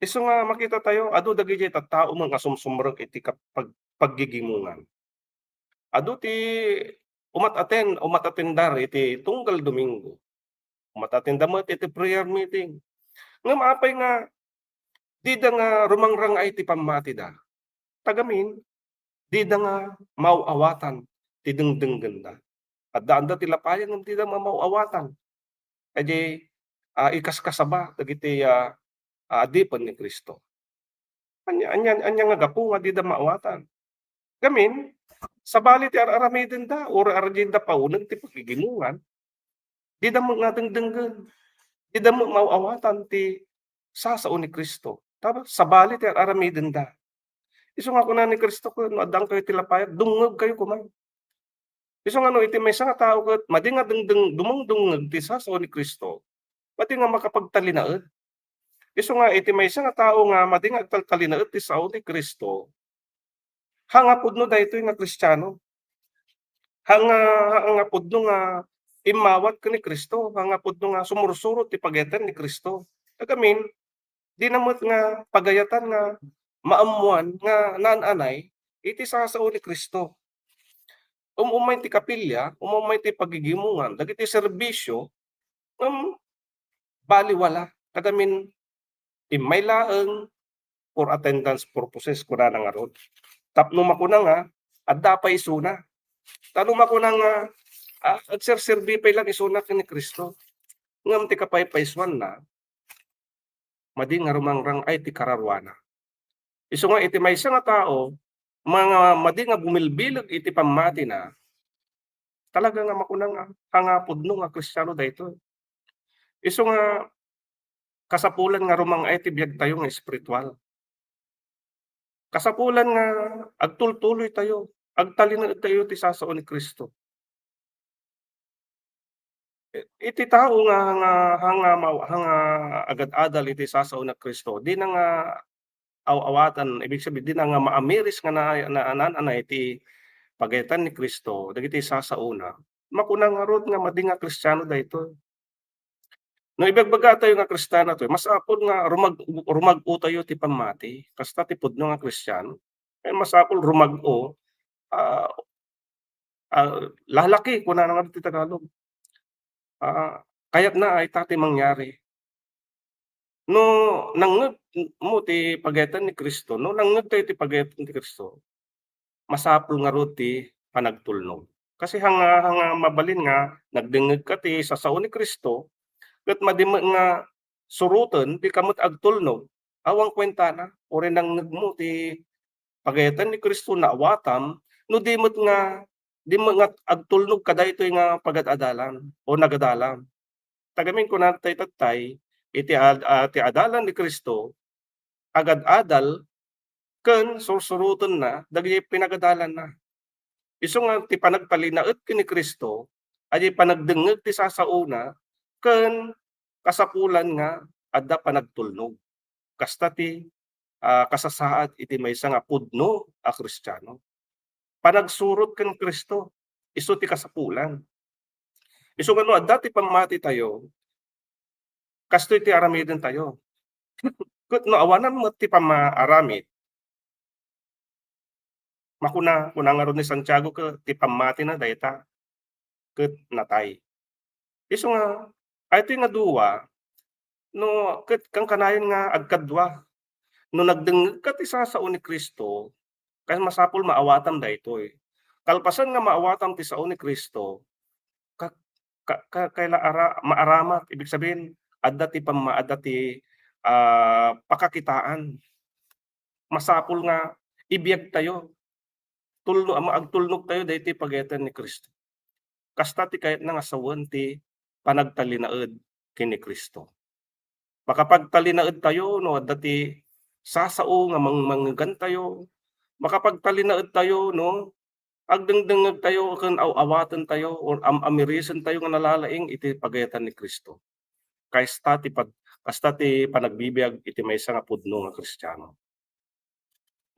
Isu nga makita tayo, adu dagidiay tattao met nga sumsumrek iti kap-, pag-, paggigimongan. Adu ti umat-aten-, umat-atendar iti tunggal Domingo. Umat-atenda met iti prayer meeting. Ngem apay nga dida nga rumangrang-ay ti pammatida? Tagamin, dida nga maaw-awatan ti dengdenggenda. Addaanda ti lapayag ngem dida nga maaw-awatan. Idiay, ah, ikaskasaba dagiti, ah, ah, adipen ni Cristo. Ania, ania, ania nga gapu nga dida maawatan? Gamin, sabali ti ar-aramidenda, uray adda pauneg ti paggigimongan, dida met nga dengdenggen, dida met maaw-awatan ti sasao ni Cristo. Tapos, sabali ti ar-aramidenda. Isu nga kuna ni Cristo, no addaankayo ti lapayag, dumngegkayo koma. Isu nga no iti maysa nga tao ket madi nga dengdeng-, dumengdengngeg ti sasao ni Cristo, madi nga makapagtalinaed. Isu nga iti maysa nga tao nga madi nga agtaltalinaed ti sao ni Cristo, haan nga pudno daytoy nga Kristiano. Haan nga, haan nga pudno nga immawat ken ni Cristo, haan nga pudno nga sumursuro ti pagayatan ni Cristo. Agamin, dina met nga pagayatan nga maammoan nga naan-anay iti sasao ni Cristo. um-, umay ti kapilya, um-, umay ti pagigimongan, dagiti serbisio, ngem baliwala. Kadamin, immay laeng for attendance purposes, kunana ngarud. Tapno makuna nga, adda pay isuna. Ta no makuna nga, ah, agserserbi pay lang isuna ken ni Cristo. Ngem ti kapaypaysuanna, madi nga rumangrang-ay ti kararuana. Isu nga iti maysa nga tao, mga madi nga bumilbileg iti pammatina, talaga nga makuna nga, "Anga pudno nga Kristiano daytoy." Isu nga kasapulan nga rumang-ay ti biagtayo nga espiritual. Kasapulan nga agtultuloy tayo, agtalinaed tayo ti sasao ni Cristo. I-, iti tao nga, nga, nga, nga ma-, nga agad-adal iti sasao ni Cristo, dina nga aw-awatan, ibig sabihin, dina nga maamiris nga na, na, na, na iti pagayatan ni Cristo, dagiti sasaona. Makuna ngarud nga madi nga Kristiano daytoy. No ibagbagatayo nga Kristiano tayo, masapul nga rumag-, rumag-o tayo ti pammati, kasta ti pudno nga Kristiano. Kaya masapul rumag-o, ah, ah, lalaki, kunana nga ti Tagalog. Ah, kayatna a ita ti mangyari. No nangngeg mo ti pagayatan ni Cristo, no nangngeg tayo ti pagayatan ni Cristo, masapul ngarud ti panagtulnog. Kasi hanga, hanga mabalin nga nagdengngeg ka ti sasao ni Cristo, ket madi met nga suroten, di ka met agtulnog. Awan kuentana, uray nangngeg mo ti pagayatan ni Cristo, naawatam, no di met nga, di met nga agtulnog kadaytoy nga pagad-adalan o nagadalam. Tagamin kuna tayo tattay, iti ad-, ah, ti adalan ni Cristo, agad-adal ken sursurotenna dagiti pinagadalanna. Isu nga ti panagtalinaed ken ni Cristo, a di panagdengngeg ti sasaona, ken kasapulan nga adda panagtulnog. Kasta ti, ah, kasasaad iti maysa nga pudno a Kristiano. Panagsurot ken Cristo, isu ti kasapulan. Isu nga no adda ti pammatitayo, kastoy ti aramidentayo. Ket no awanan met ti pammaaramid, makuna, kuna ngarud ni Santiago ket ti pammatina dayta ket natay. Isu nga, ay, itoy nga dua, no, ket kankanayon nga agkadua, no nagdengngeg ka ti sasao ni Cristo, kas masapul maawatam daytoy. Kalpasan nga maawatam ti sao ni Cristo, ka-, ka-, ka-, kaila ara-, maaramat, ibig sabihin, adda ti pamma-, adda ti, ah, pakakitaan. Masapul nga ibiag tayo. Tulno-, ama-, agtulnog tayo daytoy pagayatan ni Cristo. Kasta ti kayatna nga sawen ti panagtalinaed ken ni Cristo. Makapagtalinaed tayo no adda ti sasao nga mang-, mangngegan tayo. Makapagtalinaed tayo no agdengdengngeg tayo ken aw-awaten tayo or am-, amirisen tayo nga nalalaing iti pagayatan ni Cristo. Kasta ti pag-, kasta ti panagbibiag iti maysa nga pudno nga Kristiano.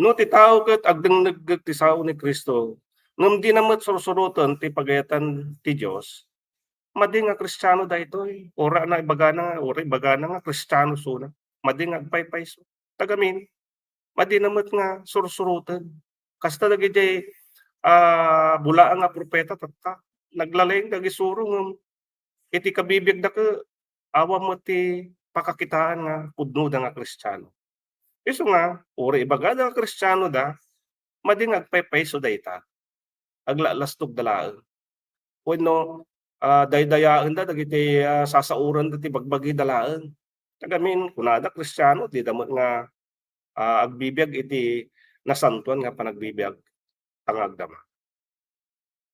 No ti tao ket agdengngeg ti sao ni Cristo, ngem dina met sursuroten ti pagayatan ti Dios, madi nga Kristiano daytoy. Uray na ibagana nga, uray ibagana nga Kristiano isuna, madi nga agpaypayso. Tagamin, madina met nga sursuroten. Kasta dagiti, ah, bulaang nga profeta tatta, naglalaing dagiti suro ngem iti kabibiagda ket awan met ti pakakitaan nga pudnoda nga Kristiano. Isu nga, uray ibagada nga Kristianoda, madi nga agpaypayso dayta. Aglalastogda laeng. Wenno, ah, daydayaenda dagiti, ah, sasaoranda ti bagbagida laeng. Tagamin, kunada Kristiano, dida met nga, ah, agbibiag iti nasantoan nga panagbibiag ta nga agdama.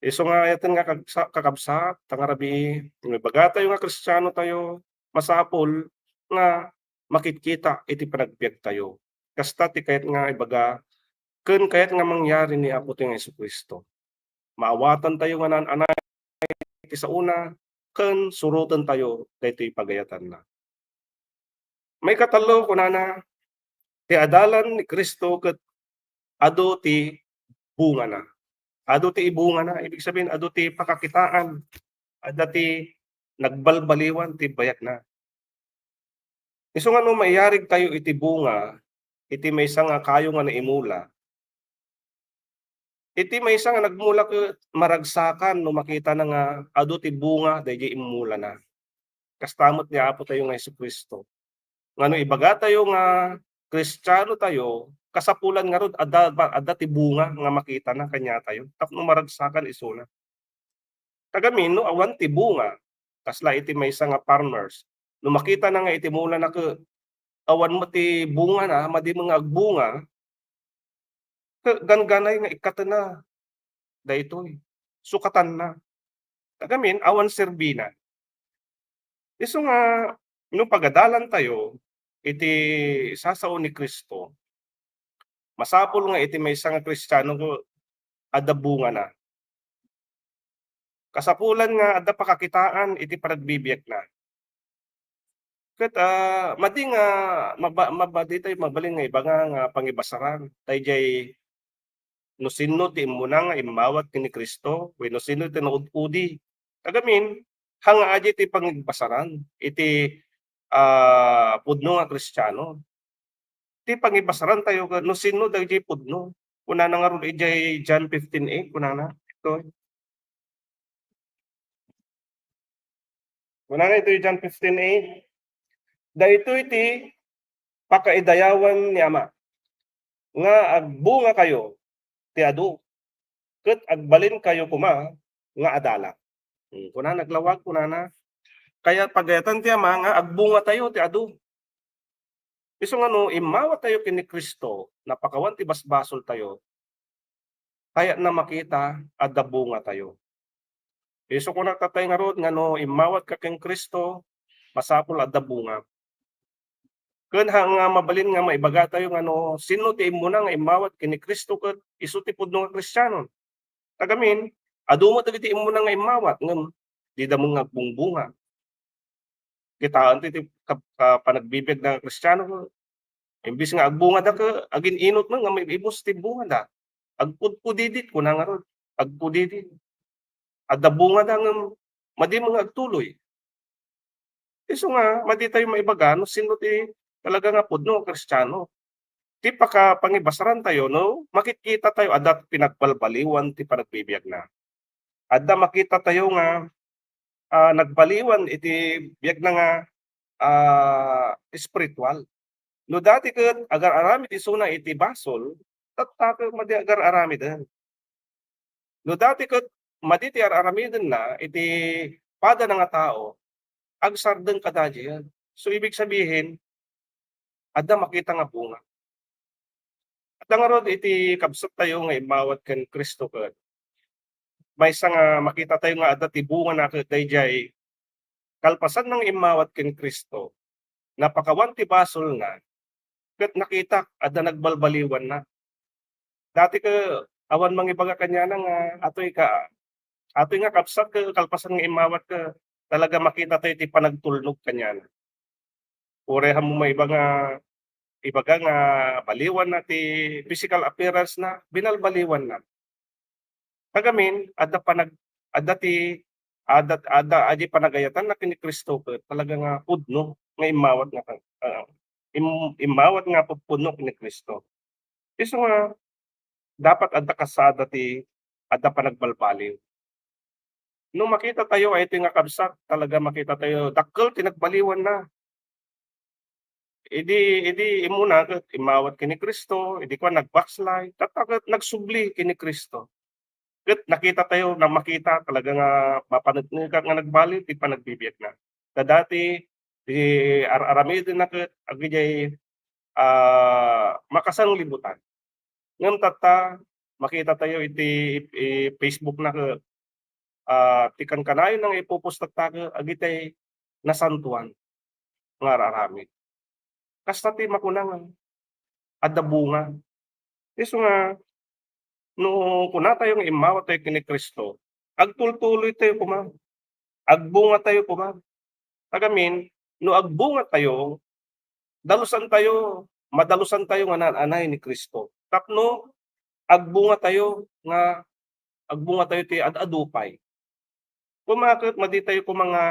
Isu nga ayaten nga kagsa-, kakabsat, ta nga rabii, no ibagatayo nga Kristiano tayo, masapul nga makitkita iti panagbiag tayo. Kasta ti kayat nga ibaga, ken kayat nga mangyari ni Apo tayo nga Jesu-Cristo. Maawatan tayo nga naan-anay ti saona, ken suroten tayo daytoy pagayatanna. Maikatallo, kunana, ti adalan ni Cristo ket adu ti bungana. Adu ti ibungana, ibig sabihin, adu ti pakakitaan, adda ti nagbalbaliwan ti bayatna. Isu nga no maiyarig tayo iti bunga, iti maysa nga kayo nga naimula, Iti maysa nga nagmula ket maragsakan no makitana nga adu ti bunga daydiay immulana. Kasta met ni Apo tayo nga Jesu-Cristo. Nga no ibagatayo nga Kristiano tayo, kasapulan ngarud adda, adda ti bunga nga makitana kaniatayo tapno maragsakan isuna. Tagamin, no awan ti bunga, kasla iti maysa nga farmers, no makitana nga iti mulana ket awan met ti bungana, madi met nga agbunga, ket gangganay nga ikkatenna daytoy. Sukatanna. Tagamin, awan serbina. Isu nga, no pagadalantayo iti sasao ni Cristo, masapul nga iti maysa nga Kristiano adda bungana. Kasapulan nga adda pakakitaan iti panagbibiagna. Ket, ah, madi nga maba-, maba-, maditay mabalin nga ibaga nga pangibasaran daydiay no sinno ti immuna nga immawat ken ni Cristo wenno sinno ti naud-udi. Tagamin, hanga adi ti pangibasaran iti, ah, pudno nga Kristiano. Ti pangibasarantayo ket no sinno dagiti pudno. Kunana ngarud idiay John fifteen eight, kunana, ito. Kunana ito, John fifteen eight, "Daytoy ti pakaidayawan ni Ama, nga agbungakayo ti adu, ket agbalinkayo koma nga adala." Hmm, kuna naglawag, kunana, kaya pagayatan ti Ama nga agbungatayo ti adu. Isu nga no immawatayo ken ni Cristo, napakawan ti basbasoltayo, kayatna makita adda bungatayo. Isu kuna tatay ngarud nga no immawatka ken Cristo, masapul adda bunga. Ken ha nga mabalin nga maibagatayo nga no sinno ti immuna nga immawat ken ni Cristo ket isu ti pudno nga Kristiano. Tagamin, adu met dagiti immuna nga immawat ngem dida met nga agbungbunga. Kitaen ti, ti ka-, ka-, panagbibiag nga Kristiano, imbis nga agbungada ket agin-inut met nga maibus ti bungada. Agpudpudidit, kuna ngarud, agpudidit. Adda bungada ngem madi met nga agtuloy. Isu nga, madi tayo maibaga no sinno ti talaga nga pudno nga Kristiano. Ti paka-, pangibasarantayo, no, makitkitatayo adda pinagbalbaliwan ti panagbibiagna. Adda makitatayo nga, ah, nagbaliwan iti biagna nga, ah, espiritual. No dati ket agar-aramid isuna iti basol, tatta ket madi agar-aramiden. No dati ket madi ti ar-aramidenna iti padana nga tao, agsardeng kadagian. So, ibig sabihin, adda makita nga bunga. Adda ngarud iti kabsattayo nga immawat ken Cristo ket maysa nga makitatayo nga adda ti bungana ket daydiay kalpasan nga immawat ken Cristo, napakawan ti basolna, ket nakitak adda nagbalbaliwanna. Dati ket awan mangibaga kaniana nga, "Atoy ka, atoy nga kabsat ket kalpasan nga immawat ket talaga makitatayo ti panagtulnog," kaniana. Uray ammo maiba nga ibaga nga baliwanna ti physical appearance na, binalbaliwanna. Tagamin, adda panag-, adda ti, adda, adda, adi panagayatanna ken ni Cristo ket talaga nga pudno nga immawat nga, ah, im-, immawat nga pupudno ken ni Cristo. Isu nga dapat adda kasada ti adda panagbalbaliw. No makitatayo, ay iti nga kabsat, talaga makitatayo, dakkel ti nagbaliwanna. Idi, idi immuna ket immawat ken ni Cristo, idi kuan, nag-backslide, tatta ket nagsubli ken ni Cristo. Ket nakitatayo, na makita talaga nga mapaneknekan nga nagbaliw ti panagbibiagna. Ta dati, ti ar-aramidenna ket agidiay, ah, makasanglibutan. Ngem tatta, makitatayo iti, i-, Facebook na ket, ah, ti kankanayonna nga ipopost tatta ket agidiay nasantoan nga ar-aramid. Kasta ti makuna nga adda bunga. Isu nga, no kunatayo nga immawat tayo ken ni Cristo, agtultuloy tayo koma. Agbunga tayo koma. Tagamin, no agbunga tayo, dalusan tayo, madalusan tayo nga naan-anay ni Cristo. Tapno agbunga tayo nga, agbunga tayo ti ad-adu pay. Koma ket madi tayo koma nga,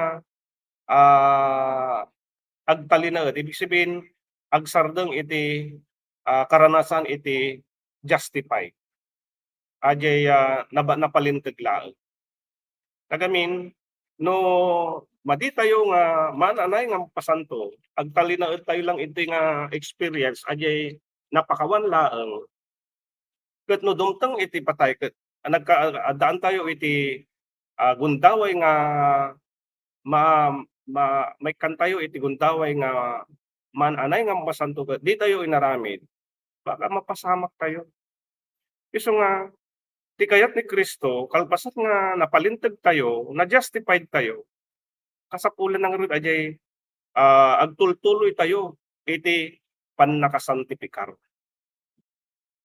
ah, agtalinaed, ibig sabihin, agsardeng iti, ah, karanasan iti justify. Adiay, ah, naba-, napalinteg laeng. Tagamin, no madi tayo nga maan-anay nga mapasanto, agtalinaed tayo lang iti nga experience, adiay napakawan laeng. Ket no dumteng iti patay, ket nagka-, addaan tayo iti, ah, gundaway nga ma-, ma-, maikkan tayo iti gundaway nga maan-anay nga masanto ket di tayo inaramid, baka mapasamak tayo. Isu nga, ti kayat ni Cristo, kalpasan nga napalinteg tayo, na-justified tayo, kasapulan na ngarud adiay, ah, agtultuloy tayo iti pannakasantifikar.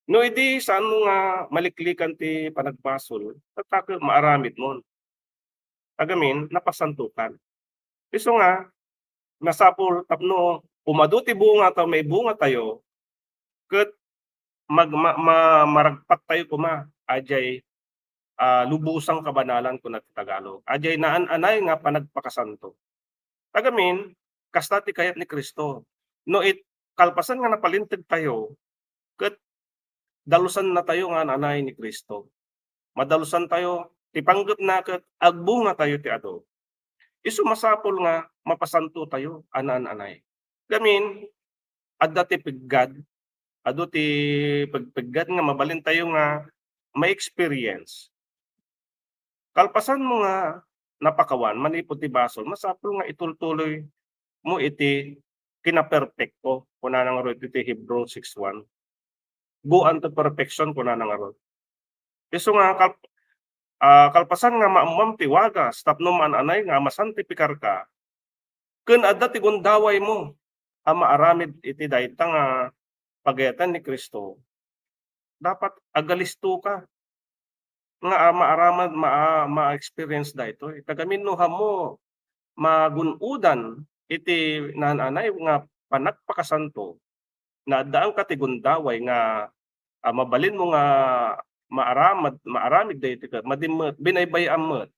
No idi saanmo nga maliklikan ti panagbasol, ket ta ket maaramidmon. Tagamin, napasantokan. Isu nga, masapul tapno umadu ti bunga ta maibunga tayo, ket mag-, ma-, ma-, maragpat tayo koma, adiay, ah, lubusang kabanalan, kuna ti Tagalog. Adiay naan-anay nga panagpakasanto. Tagamin, kasta ti kayat ni Cristo. No it-, kalpasan nga napalinteg tayo, ket dalusan na tayo nga ananay ni Cristo. Madalusan tayo, ti panggepna ket agbunga tayo ti adu. Isu masapul nga mapasanto tayo, anaan-anay. Gamin, adda ti peggad, adu ti pegpeggad nga mabalin tayo nga ma-experience. Kalpasanmo nga napakawan manipud ti basol, masapul nga itultuloy mo iti kinaperpekto. Kunana ngarud iti Hebrew six one, "Go unto perfection," kunana ngarud. Isu nga kal-, ah, kalpasan nga maammom ti wagas tapno maan-anay nga masantifikarka, ken adda ti gundawaymo a maaramid iti dayta nga pagayatan ni Cristo, dapat agalistoka nga, ah, maaramid, ma-, ma-experience daytoy. Tagamin no ammo magun-odan iti naan-anay nga panagpakasanto, naaddaanka ti gundaway nga, ah, mabalinmo nga maaramid, maaramid daytoy ket madi met, binaybay-am met,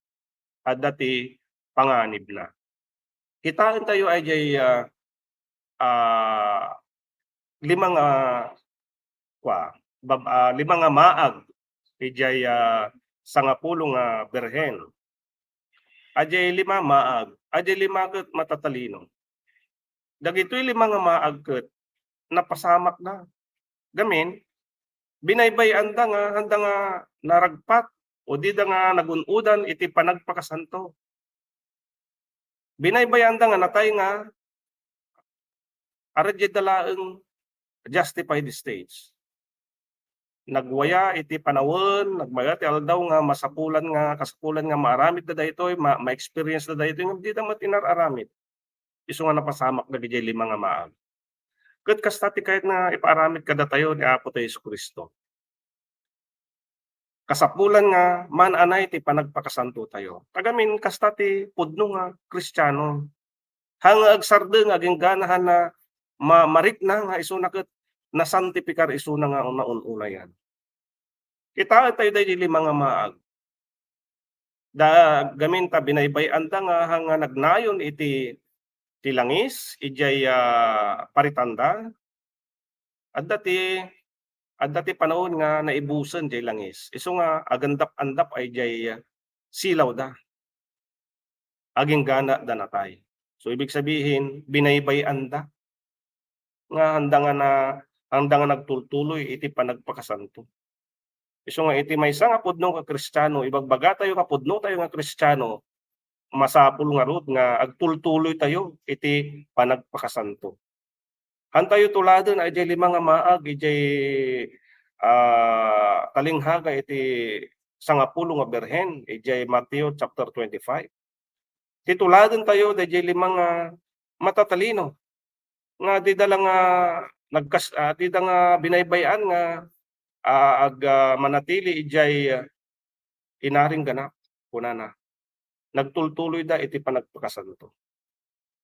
adda ti panganibna. Kitaentayo ay diay, ah, ah, lima nga, kua, bab-, ah, lima nga maag idiay, ah, sangapulo nga birhen. Adiay lima maag, adiay lima ket matatalino. Dagitoy lima nga maag ket napasamakda. Gamin, binaybay-anda nga, anda nga naragpat o dida nga nagun-odan iti panagpakasanto. Binaybay-anda nga natay nga, aradiay da laeng justified stage. Nagwaya iti panawen, nagwaya ti aldaw nga masapulan nga, kasapulan nga maaramid da daytoy, ma-, ma-experience da daytoy, ngem dida met inar-aramid. Isu nga napasamak dagidiay lima nga maag. Ket kasta ti kayat nga ipaaramid kadatayo ni Apo tayo Jesu-Cristo. Kasapulan nga maan-anay ti panagpakasanto tayo. Tagamin, kasta ti pudno nga Kristiano. Haan nga agsardeng nga aginggana haan na ma-, marikna nga isuna ket nasantifikar isuna nga naun-unayan. Kitaentayo daydi lima nga maag. Da, gamin ta binaybay-anda nga, nga nagnayon iti, ti langis, idiay, ah, paritanda. Adda ti, adda ti panawen nga naibusen diay langis. Isu nga agandap-andap ay diay, ah, silawda. Aginggana da natay. So, ibig sabihin, binaybay-anda nga anda nga na, anda nga nagtultuloy iti panagpakasanto. Isu nga iti maysa nga pudno nga Kristiano, ibagbaga tayo nga pudno tayo nga Kristiano, masapul ngarud nga agtultuloy tayo iti panagpakasanto. Hantayo tuladen ay diay lima nga maag idiay, ah, talinghaga iti sangapulo nga birhen idiay Mateo chapter twenty-five. Ti tuladen tayo daydiay lima nga matatalino nga dida la nga nagkas-, ah, dida nga binaybay-an nga, ah, ag-, ah, manatili idiay, ah, inaring ganap, kunana. Nagtultuloyda iti panagpakasanto.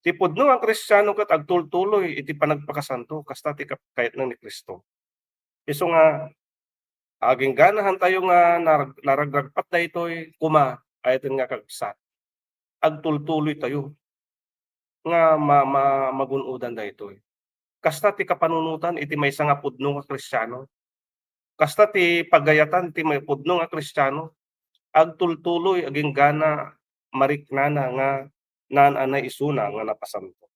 Ti pudno nga Kristiano ket agtultuloy iti panagpakasanto, kasta ti kap-, kayatna ni Cristo. Isu nga, agingganahan tayo nga narag-, naragragpat daytoy, koma, ayaten nga kakabsat, agtultuloy tayo nga ma-, ma-, magun-odan daytoy. Kasta ti kapanunotan iti maysa nga pudno nga Kristiano. Kasta ti pagayatan ti maipudno nga Kristiano, agtultuloy agingga mariknana nga naan-anay isuna nga napasanto.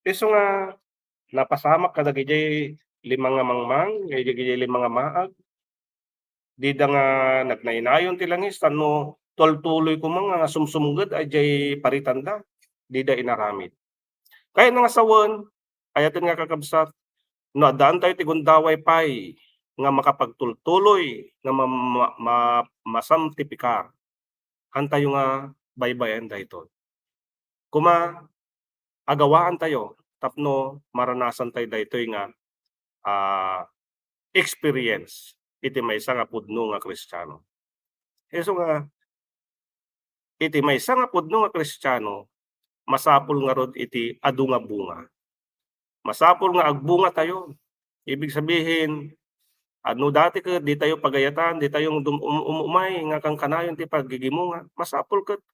Isu nga napasamak kadagijay lima nga mangmang, kadagijay lima nga maag, dida nga nagnaynayon ti langis, tapno tultuloy koma nga sumsumged idiay paritanda, dida inaramid. Kayatna nga sawen, ayaten nga kakabsat, no addaantayo ti gundaway pay nga makapagtultuloy nga ma-, ma-, ma-, masantifika, hantayo nga baybay-en daytoy. Koma, agawaantayo tapno maranasantayo daytoy nga, ah, experience iti maysa nga pudno nga Kristiano. Isu nga, iti maysa nga pudno nga Kristiano, masapul ngarud iti adu nga bunga. Masapul nga agbungatayo. Ibig sabihin, a, no dati ket ditayo pagayatan, ditayo dum-, um-, um-, umay nga kankanayon ti paggigimonga. Masapul ket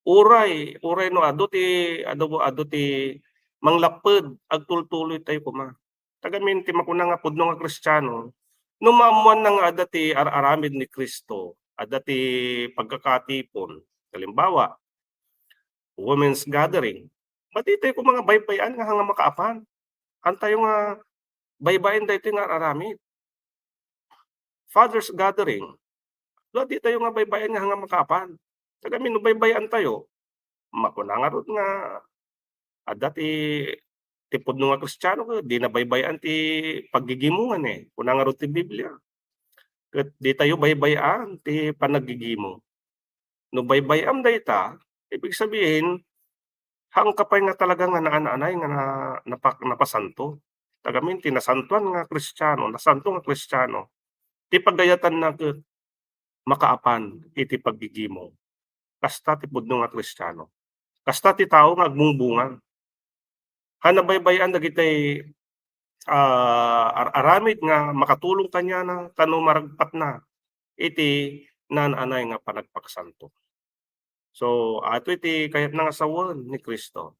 uray, uray no adu ti, adu, adu ti manglapped, agtultuloytayo koma. Tagamin ti makuna nga pudno nga Kristiano, no maammoanna nga adda ti ar-aramid ni Cristo, adda ti pagkakatipon, halimbawa, women's gathering, maditayo koma nga baybay-an nga haan nga makaapan. Hantayo nga baybayen daytoy nga ar-aramid. Father's gathering, maditayo nga baybayen nga haan nga makaapan. Tagamin no baybay-antayo, makuna ngarud nga adda ti, ti pudno nga Kristiano ket dina baybay-an ti paggigimongan, eh. Kuna ngarud ti Biblia, ket ditayo baybay-an ti panaggigimong. No baybay-am dayta, ibig sabihin, haanka pay nga talaga nga naan-anay nga na-, napak-, napasanto. Tagamin ti nasantoan nga Kristiano, nasanto nga Kristiano, ti pagayatanna ket makaapan iti paggigimong. Kasta ti pudno nga Kristiano. Kasta ti tao nga agbungbunga. Haan a baybay-an dagiti, ah, ar-aramid nga makatulong kaniana tapno maragpatna iti naan-anay nga panagpakasanto. So, ato iti kayatna nga sawen ni Cristo.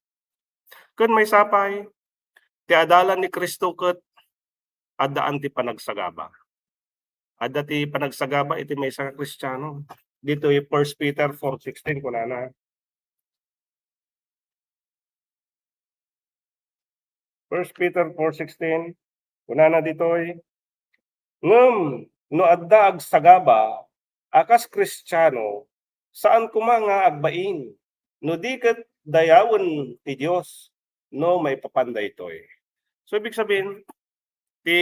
Ken maysa pay, ti adalan ni Cristo ket addaan ti panagsagaba. Adda ti panagsagaba iti maysa nga Kristiano. Ditoy First Peter four sixteen, kunana, First Peter four sixteen, kunana ditoy, "Ngem no adda agsagaba a kas Kristiano, saan koma nga agbain, no di ket dayawen ti Dios no maipapan daytoy." So, ibig sabihin, ti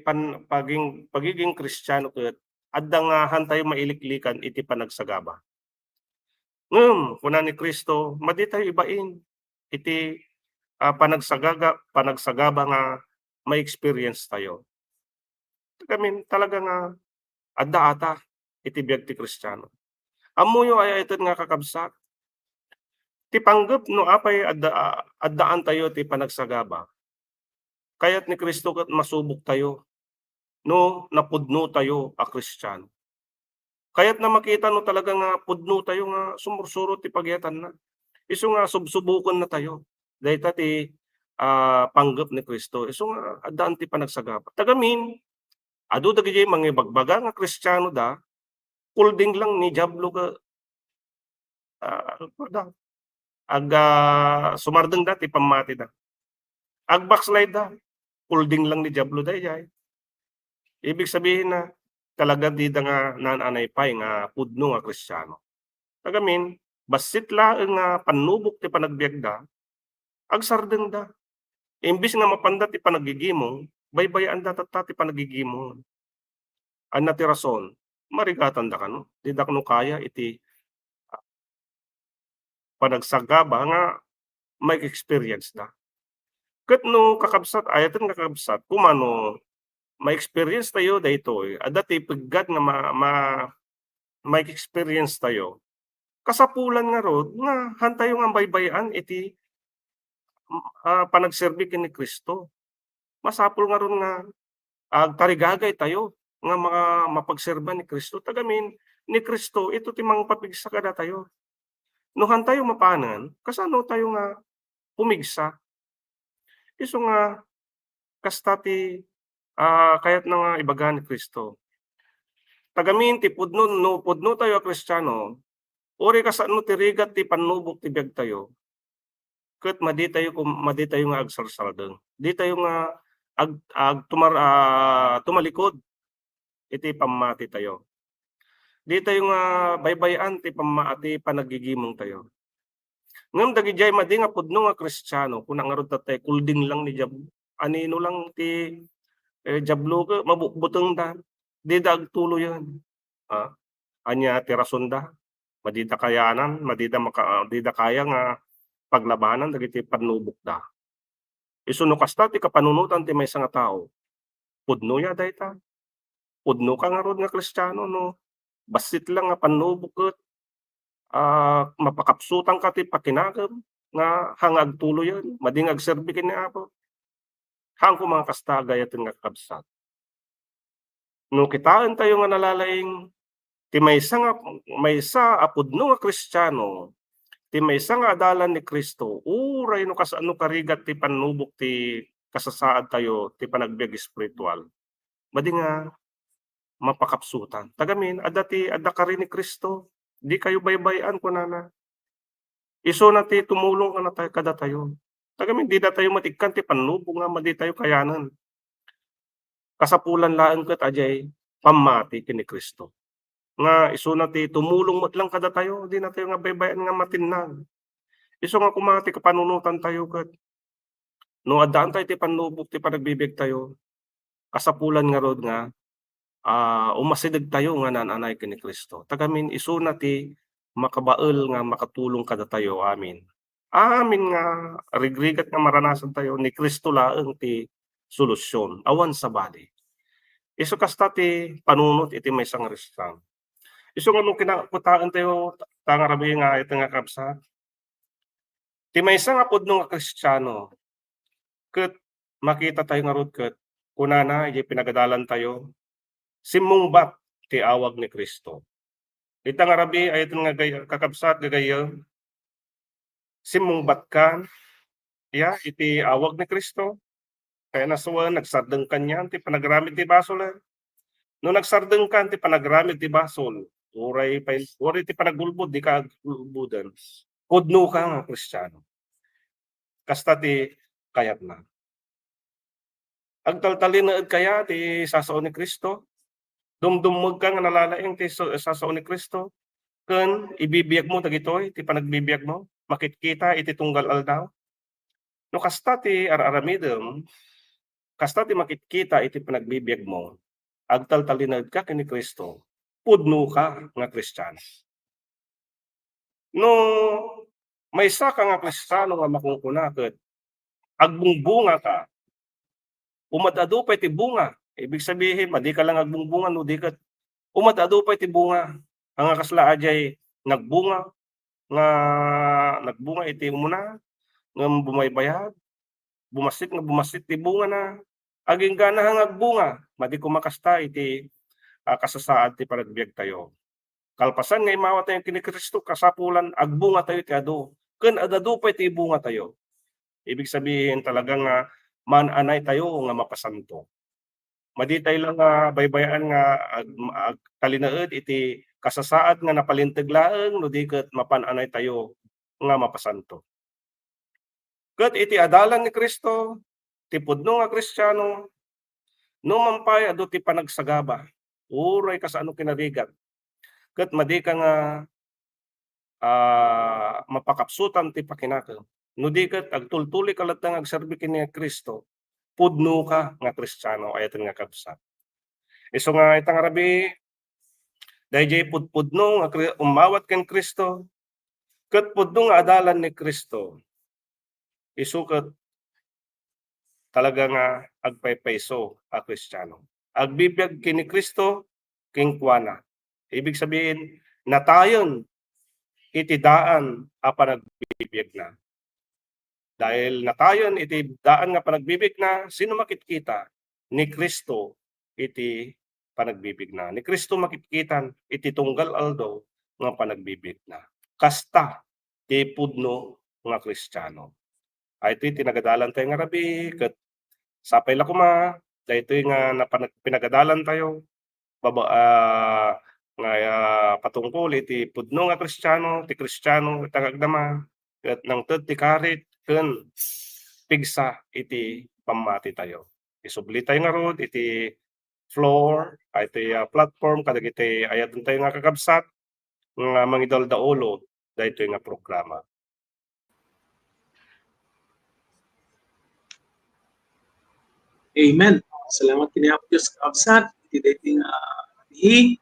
pan-, paging-, pagiging Kristiano ket adda nga hantayo mailiklikan iti panagsagaba. Ngem, kuna ni Cristo, maditayo ibain iti, ah, panagsagaga-, panagsagaba nga ma-experience tayo. Amin, talaga nga adda ata iti biag ti Kristiano. Ammoyo ay ayten nga kakabsat, ti panggep no apay adda, a-, addaantayo ti panagsagaba. Kayat ni Cristo ket masuboktayo no napudnotayo a Kristiano. Kayatna makita no talaga nga pudnotayo nga sumursuro ti pagayatanna. Isu nga subsubokennatayo dayta ti, ah, panggep ni Cristo. Isu nga addaan ti panagsagaba. Tagamin, adu dagiti mangibagbaga nga Kristiano da, kulding lang ni Diablo ka, ah, da. Ag-, ah, sumardengda ti pammatida. Ag-backslide da, kulding lang ni Diablo daydiay. Ibig sabihin na, talaga dida nga naan-anay pay nga pudno nga Kristiano. Tagamin, bassit laeng nga pannubok ti panagbiagda, agsardengda. Imbis nga mapanda ti panaggigimong, baybay-anda tatta ti panaggigimong. Ania ti rason? Marigatanda kano. Dida kano kaya iti, ah, panagsagaba nga ma-experience da. Ket no kakabsat, ayaten nga kakabsat, koma no ma-experience tayo daytoy, adda ti peggad nga ma-, ma-, ma-experience tayo. Kasapulan ngarud nga hantayo nga baybay-an iti, ah, panagserbi ken ni Cristo. Masapul ngarud nga agtarigagay tayo nga mga mapagserba ni Cristo. Tagamin, ni Cristo, ito ti mangpapigsa kadatayo. No hantayo mapanen, kasano tayo nga pumigsa? Isu nga, kasta ti ah, kayatna nga ibaga ni Cristo. Tagamin ti pudno, no pudnotayo a Kristiano, uray kasano ti rigat ti pannubok ti biagtayo, ket maditayo kum-, maditayo nga agsarsardeng. Ditayo nga ag-, ag-, tumar-, ah, tumalikod iti pammatitayo. Ditayo nga baybay-an ti pamma-, ti panaggigimongtayo. Ngem dagidiay madi nga pudno nga Kristiano, kuna ngarud tattay, kulding lang ni Diablo. Anino lang ti, eh, Diablo ket mabutbutengda. Dida agtuloyen. Ah, ania ti rasonda? Madida kayanan, madida maka-, ah, dida kaya nga paglabanan dagiti pannubokda. Isu no kasta ti kapanunotan ti maysa nga tao, pudno ya dayta? Pudno ka ngarud nga Kristiano no bassit lang nga pannubok ket, ah, mapakapsutan ka ti pakinakem nga haan nga agtuloyen, madi nga agserbi ken ni Apo? Haan koma nga kasta, gayat nga kakabsat. No kitaentayo nga nalalaing ti maysa nga, maysa a pudno nga Kristiano, ti maysa nga adalan ni Cristo, uray no kasano karigat ti pannubok ti kasasaadtayo ti panagbiag espiritual, madi nga mapakapsutan. Tagamin, adda ti, adda kari ni Cristo. Dikayo baybay-an, kunana. Isuna ti tumulong kanata-, kadatayo. Tagamin, didatayo met ikkan ti pannubok nga maditayo kayanen. Kasapulan laeng ket adiay pammati ken ni Cristo. Nga isuna ti tumulong met lang kadatayo, dinatayo nga baybay-an nga matinnag. Isu nga koma ti kapanunotantayo ket no addaantayo ti pannubok ti panagbibiagtayo, kasapulan ngarud nga, ah, umasidegtayo nga naan-anay ken ni Cristo. Tagamin, isuna ti makabael nga makatulong kadatayo amin. Amin nga rigrigat nga maranasantayo, ni Cristo laeng ti solusyon, awan sabali. Isu kasta ti panunot iti maysa nga Kristiano. Isu nga no kina-, kitaentayo ta nga rabii nga iti nga kabsat, ti maysa nga pudno nga Kristiano, ket makitatayo ngarud ket kunana idiay pinagadalantayo, simmungbat ti awag ni Cristo. Ita nga rabii, ay iti nga gay-, kakabsat, gagayyem, simmungbatkan ya iti awag ni Cristo. Kaya nasuen, nagsardengkan yan ti panagramid ti basolen. No nagsardengkan ti panagramid ti basol, uray pay, uray ti panagulbod, dika agulboden. Pudnoka nga Kristiano. Kasta ti kayatna. Agtaltalinaedka ya ti sasao ni Cristo? Dumdummegka nga nalalaing ti su-, sasao ni Cristo? Ken ibibiagmo dagitoy ti panagbibiagmo, makitkita iti tunggal aldaw? No kasta ti ar-aramidem, kasta ti makitkita iti panagbibiagmo, agtaltalinaedka ken ni Cristo, pudnoka nga Kristiano. No maysaka nga Kristiano nga makunkuna ket agbungbungaka, umad-adu pay ti bunga. Ibig sabihin, madika lang agbungbunga no di ket umad-adu pay ti bunga. Haan nga kasla adiay nagbunga, nga nagbunga iti umuna, ngem bumaybayag, bumassit nga bumassit ti bungana. Agingga haan nga agbunga, madi koma kasta iti, ah, kasasaad ti panagbiagtayo. Kalpasan nga immawatayo ken ni Cristo, kasapulan agbungatayo iti adu, ken ad-adu pay ti ibungatayo. Ibig sabihin, talaga nga maan-anaytayo nga mapasanto. Maditay lang nga baybay-an nga ag-, agtalinaed iti kasasaad nga napalinteg laeng no di ket mapan-anaytayo nga mapasanto. Ket iti adalan ni Cristo, ti pudno nga Kristiano, no man pay adu ti panagsagaba, uray kasano kinarigat, ket madika nga, ah, mapakapsutan ti pakinakem, no di ket agtultuloyka latta nga agserbi ken ni Cristo, pudnoka nga Kristiano, ay-ayaten nga kabsat. Isu nga ita nga rabii, daydiay pudpudno nga Kri-, ummawat ken Cristo, ket pudno nga adalan ni Cristo. Isu ket talaga nga agpaypayso a Kristiano. Agbibiag ken ni Cristo kenkuana. Ibig sabihin, natayen iti daan a panagbibiagna. Dahil natayen iti daan nga panagbibiagna, sino makitkita? Ni Cristo iti panagbibiagna. Ni Cristo makitkitan iti tunggal aldaw nga panagbibiagna. Kasta ti pudno nga Kristiano. Ay, iti ti nagadalan tayo nga rabii, ket sapay la koma, daytoy nga napan-, pinagadalantayo, baba-, ah, nga, ah, patungkol iti pudno nga Kristiano, ti Kristiano ita nga agdama, ket nangted ti karit ken pigsa iti pammatitayo. Isublitayo ngarud iti floor, ay, iti, ah, platform kadagiti ayadentayo nga kakabsat nga mangidaldaulo daytoy nga programa. Amen. Salamat ken ni Apo Dios, kakabsat, iti daytoy nga rabii.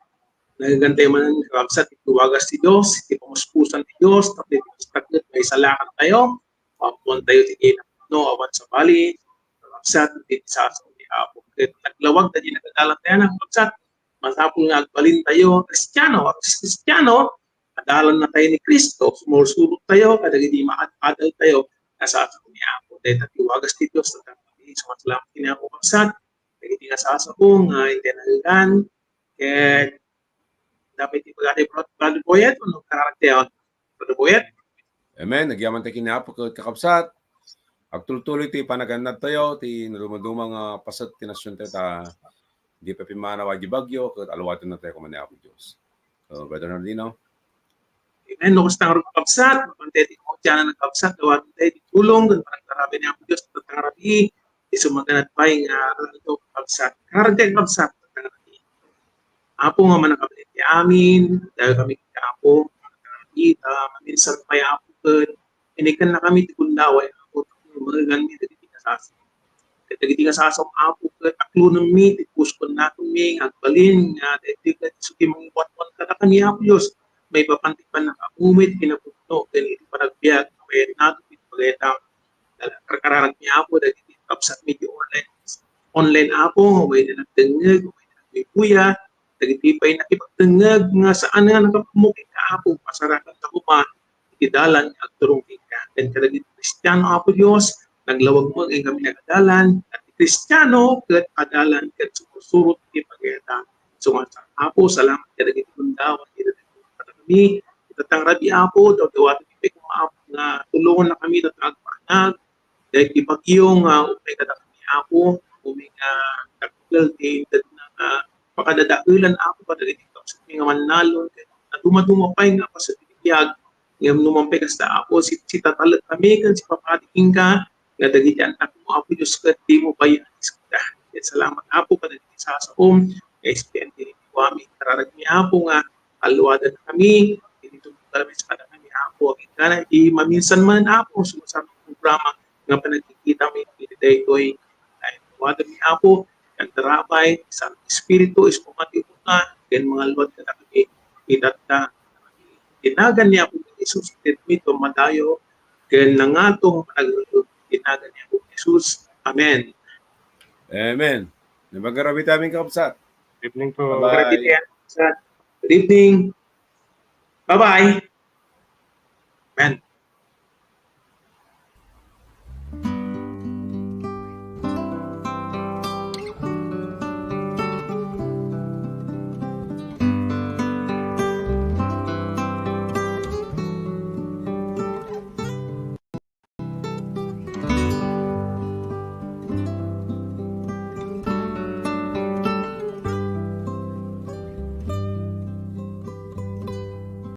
Nagagantayo man, kakabsat, iti wagas ti Dios, iti pamuspusan ti Dios, tapno iti taknget maisalakantayo, maammoantayo ti kinapno awan sabali, kakabsat, iti sasao ni Apo. Ket naglawag ta di nagadalan tayo na, kakabsat, masapul nga agbalintayo, Kristiano, Kristiano, adalan na tayo ni Cristo, sumursurot tayo, kadagiti maad-adal tayo, nasasao ni Apo. Dayta ti wagas ti Dios, tatta, sumasalamat ken ni Apo, kakabsat, dagiti nga sasao nga, hindi nagagan, ket dapat ti pagkatay, Brother Boyet, ano, kararagtayon, Brother Boyet? Amen. Nagyaman tayo ken ni Apo, ket kakabsat, agtultuloy ti panagannad tayo, ti nadumaduma nga paset ti nasion tayo, ta di pa pimmanaw a di bagyo, ket aluwaten na tayo koma ni Apo Dios. So, Brother Nardino? Amen. No, kasta nga kakabsat, mapantay ti mo dyan ang kakabsat, awaten tayo ti tulong, ken panagtarabay ni Apo Dios, ket ang rabii, isu maganad pay nga aldaw, kakabsat. Kararag tayo, kakabsat, ket ang rabii. Apo nga mannakabalin ti amin, dayawkami iti Apo, ita, maminsan pay, Apo, ket inikannakami ti gundaway, Apo, tapno maeganmi dagiti nga sasao. Ket dagiti nga sasao, Apo, ket aklonemmi ti puso ken nakenmi nga agbalin nga daytoy ket isu ti mangiwatwat kadakami, Apo Dios, maipapan ti pannakaammomi ti kinapudno ken iti panagbiag nga mayat nato iti pagayatan. Karkararagmi, Apo, dagiti kabsatmi iti online, online, Apo, nga mayat nagdengngeg, nga mayat nagkuykuya, dagiti pay nakipagdengngeg nga saan nga nakapammo kenka, Apo, pasarakan ta koma iti dalan nga agturong kenka. Ken kadagiti Kristiano, Apo Dios, naglawag met nga kami nagadalan, ket ti Kristiano ket adalan ket sumursurot iti pagayatan. So, nga, Apo, salamat kadagiti gundaway, iti kadagiti kami, ita nga rabii, Apo, daw dawaten pay koma, Apo, nga tulongennakami, ita nga agbanag, dagiti bagyo nga ummay kadakami, Apo, ummay nga dakkel ti intedna nga pakadadaelan, Apo, kadagiti kabsatmi nga mannalon, ket nadumaduma pay nga paset iti biag, ngem no man pay kasta, Apo, si-, sitatalekami ken sipapadi kenka, nga dagiti annakmo, Apo Dios, ket dimo pay iskada. Ket salamat, Apo, kadagiti sasaom, nga ispiritu ti amin. Kararagmi, Apo, nga aluadennakami, iti tumunggal mi kadakami, Apo, agingga iti maminsan man, Apo, sumasamak nga programa nga panagkikitami iti daytoy. Ay, aluadenmi, Apo, ken tarabay, Santo Espiritu, isu met ti umuna, ken mangaluad kadakami, itatta, iti nagan ni Apo Jesus, ket mito madayo, ken nangato nga panagrurugi, iti nagan ni Apo Jesus. Amen. Amen. Nabagarabit amin, kakabsat. Good evening po. Bye-bye. Good evening. Bye-bye. Amen.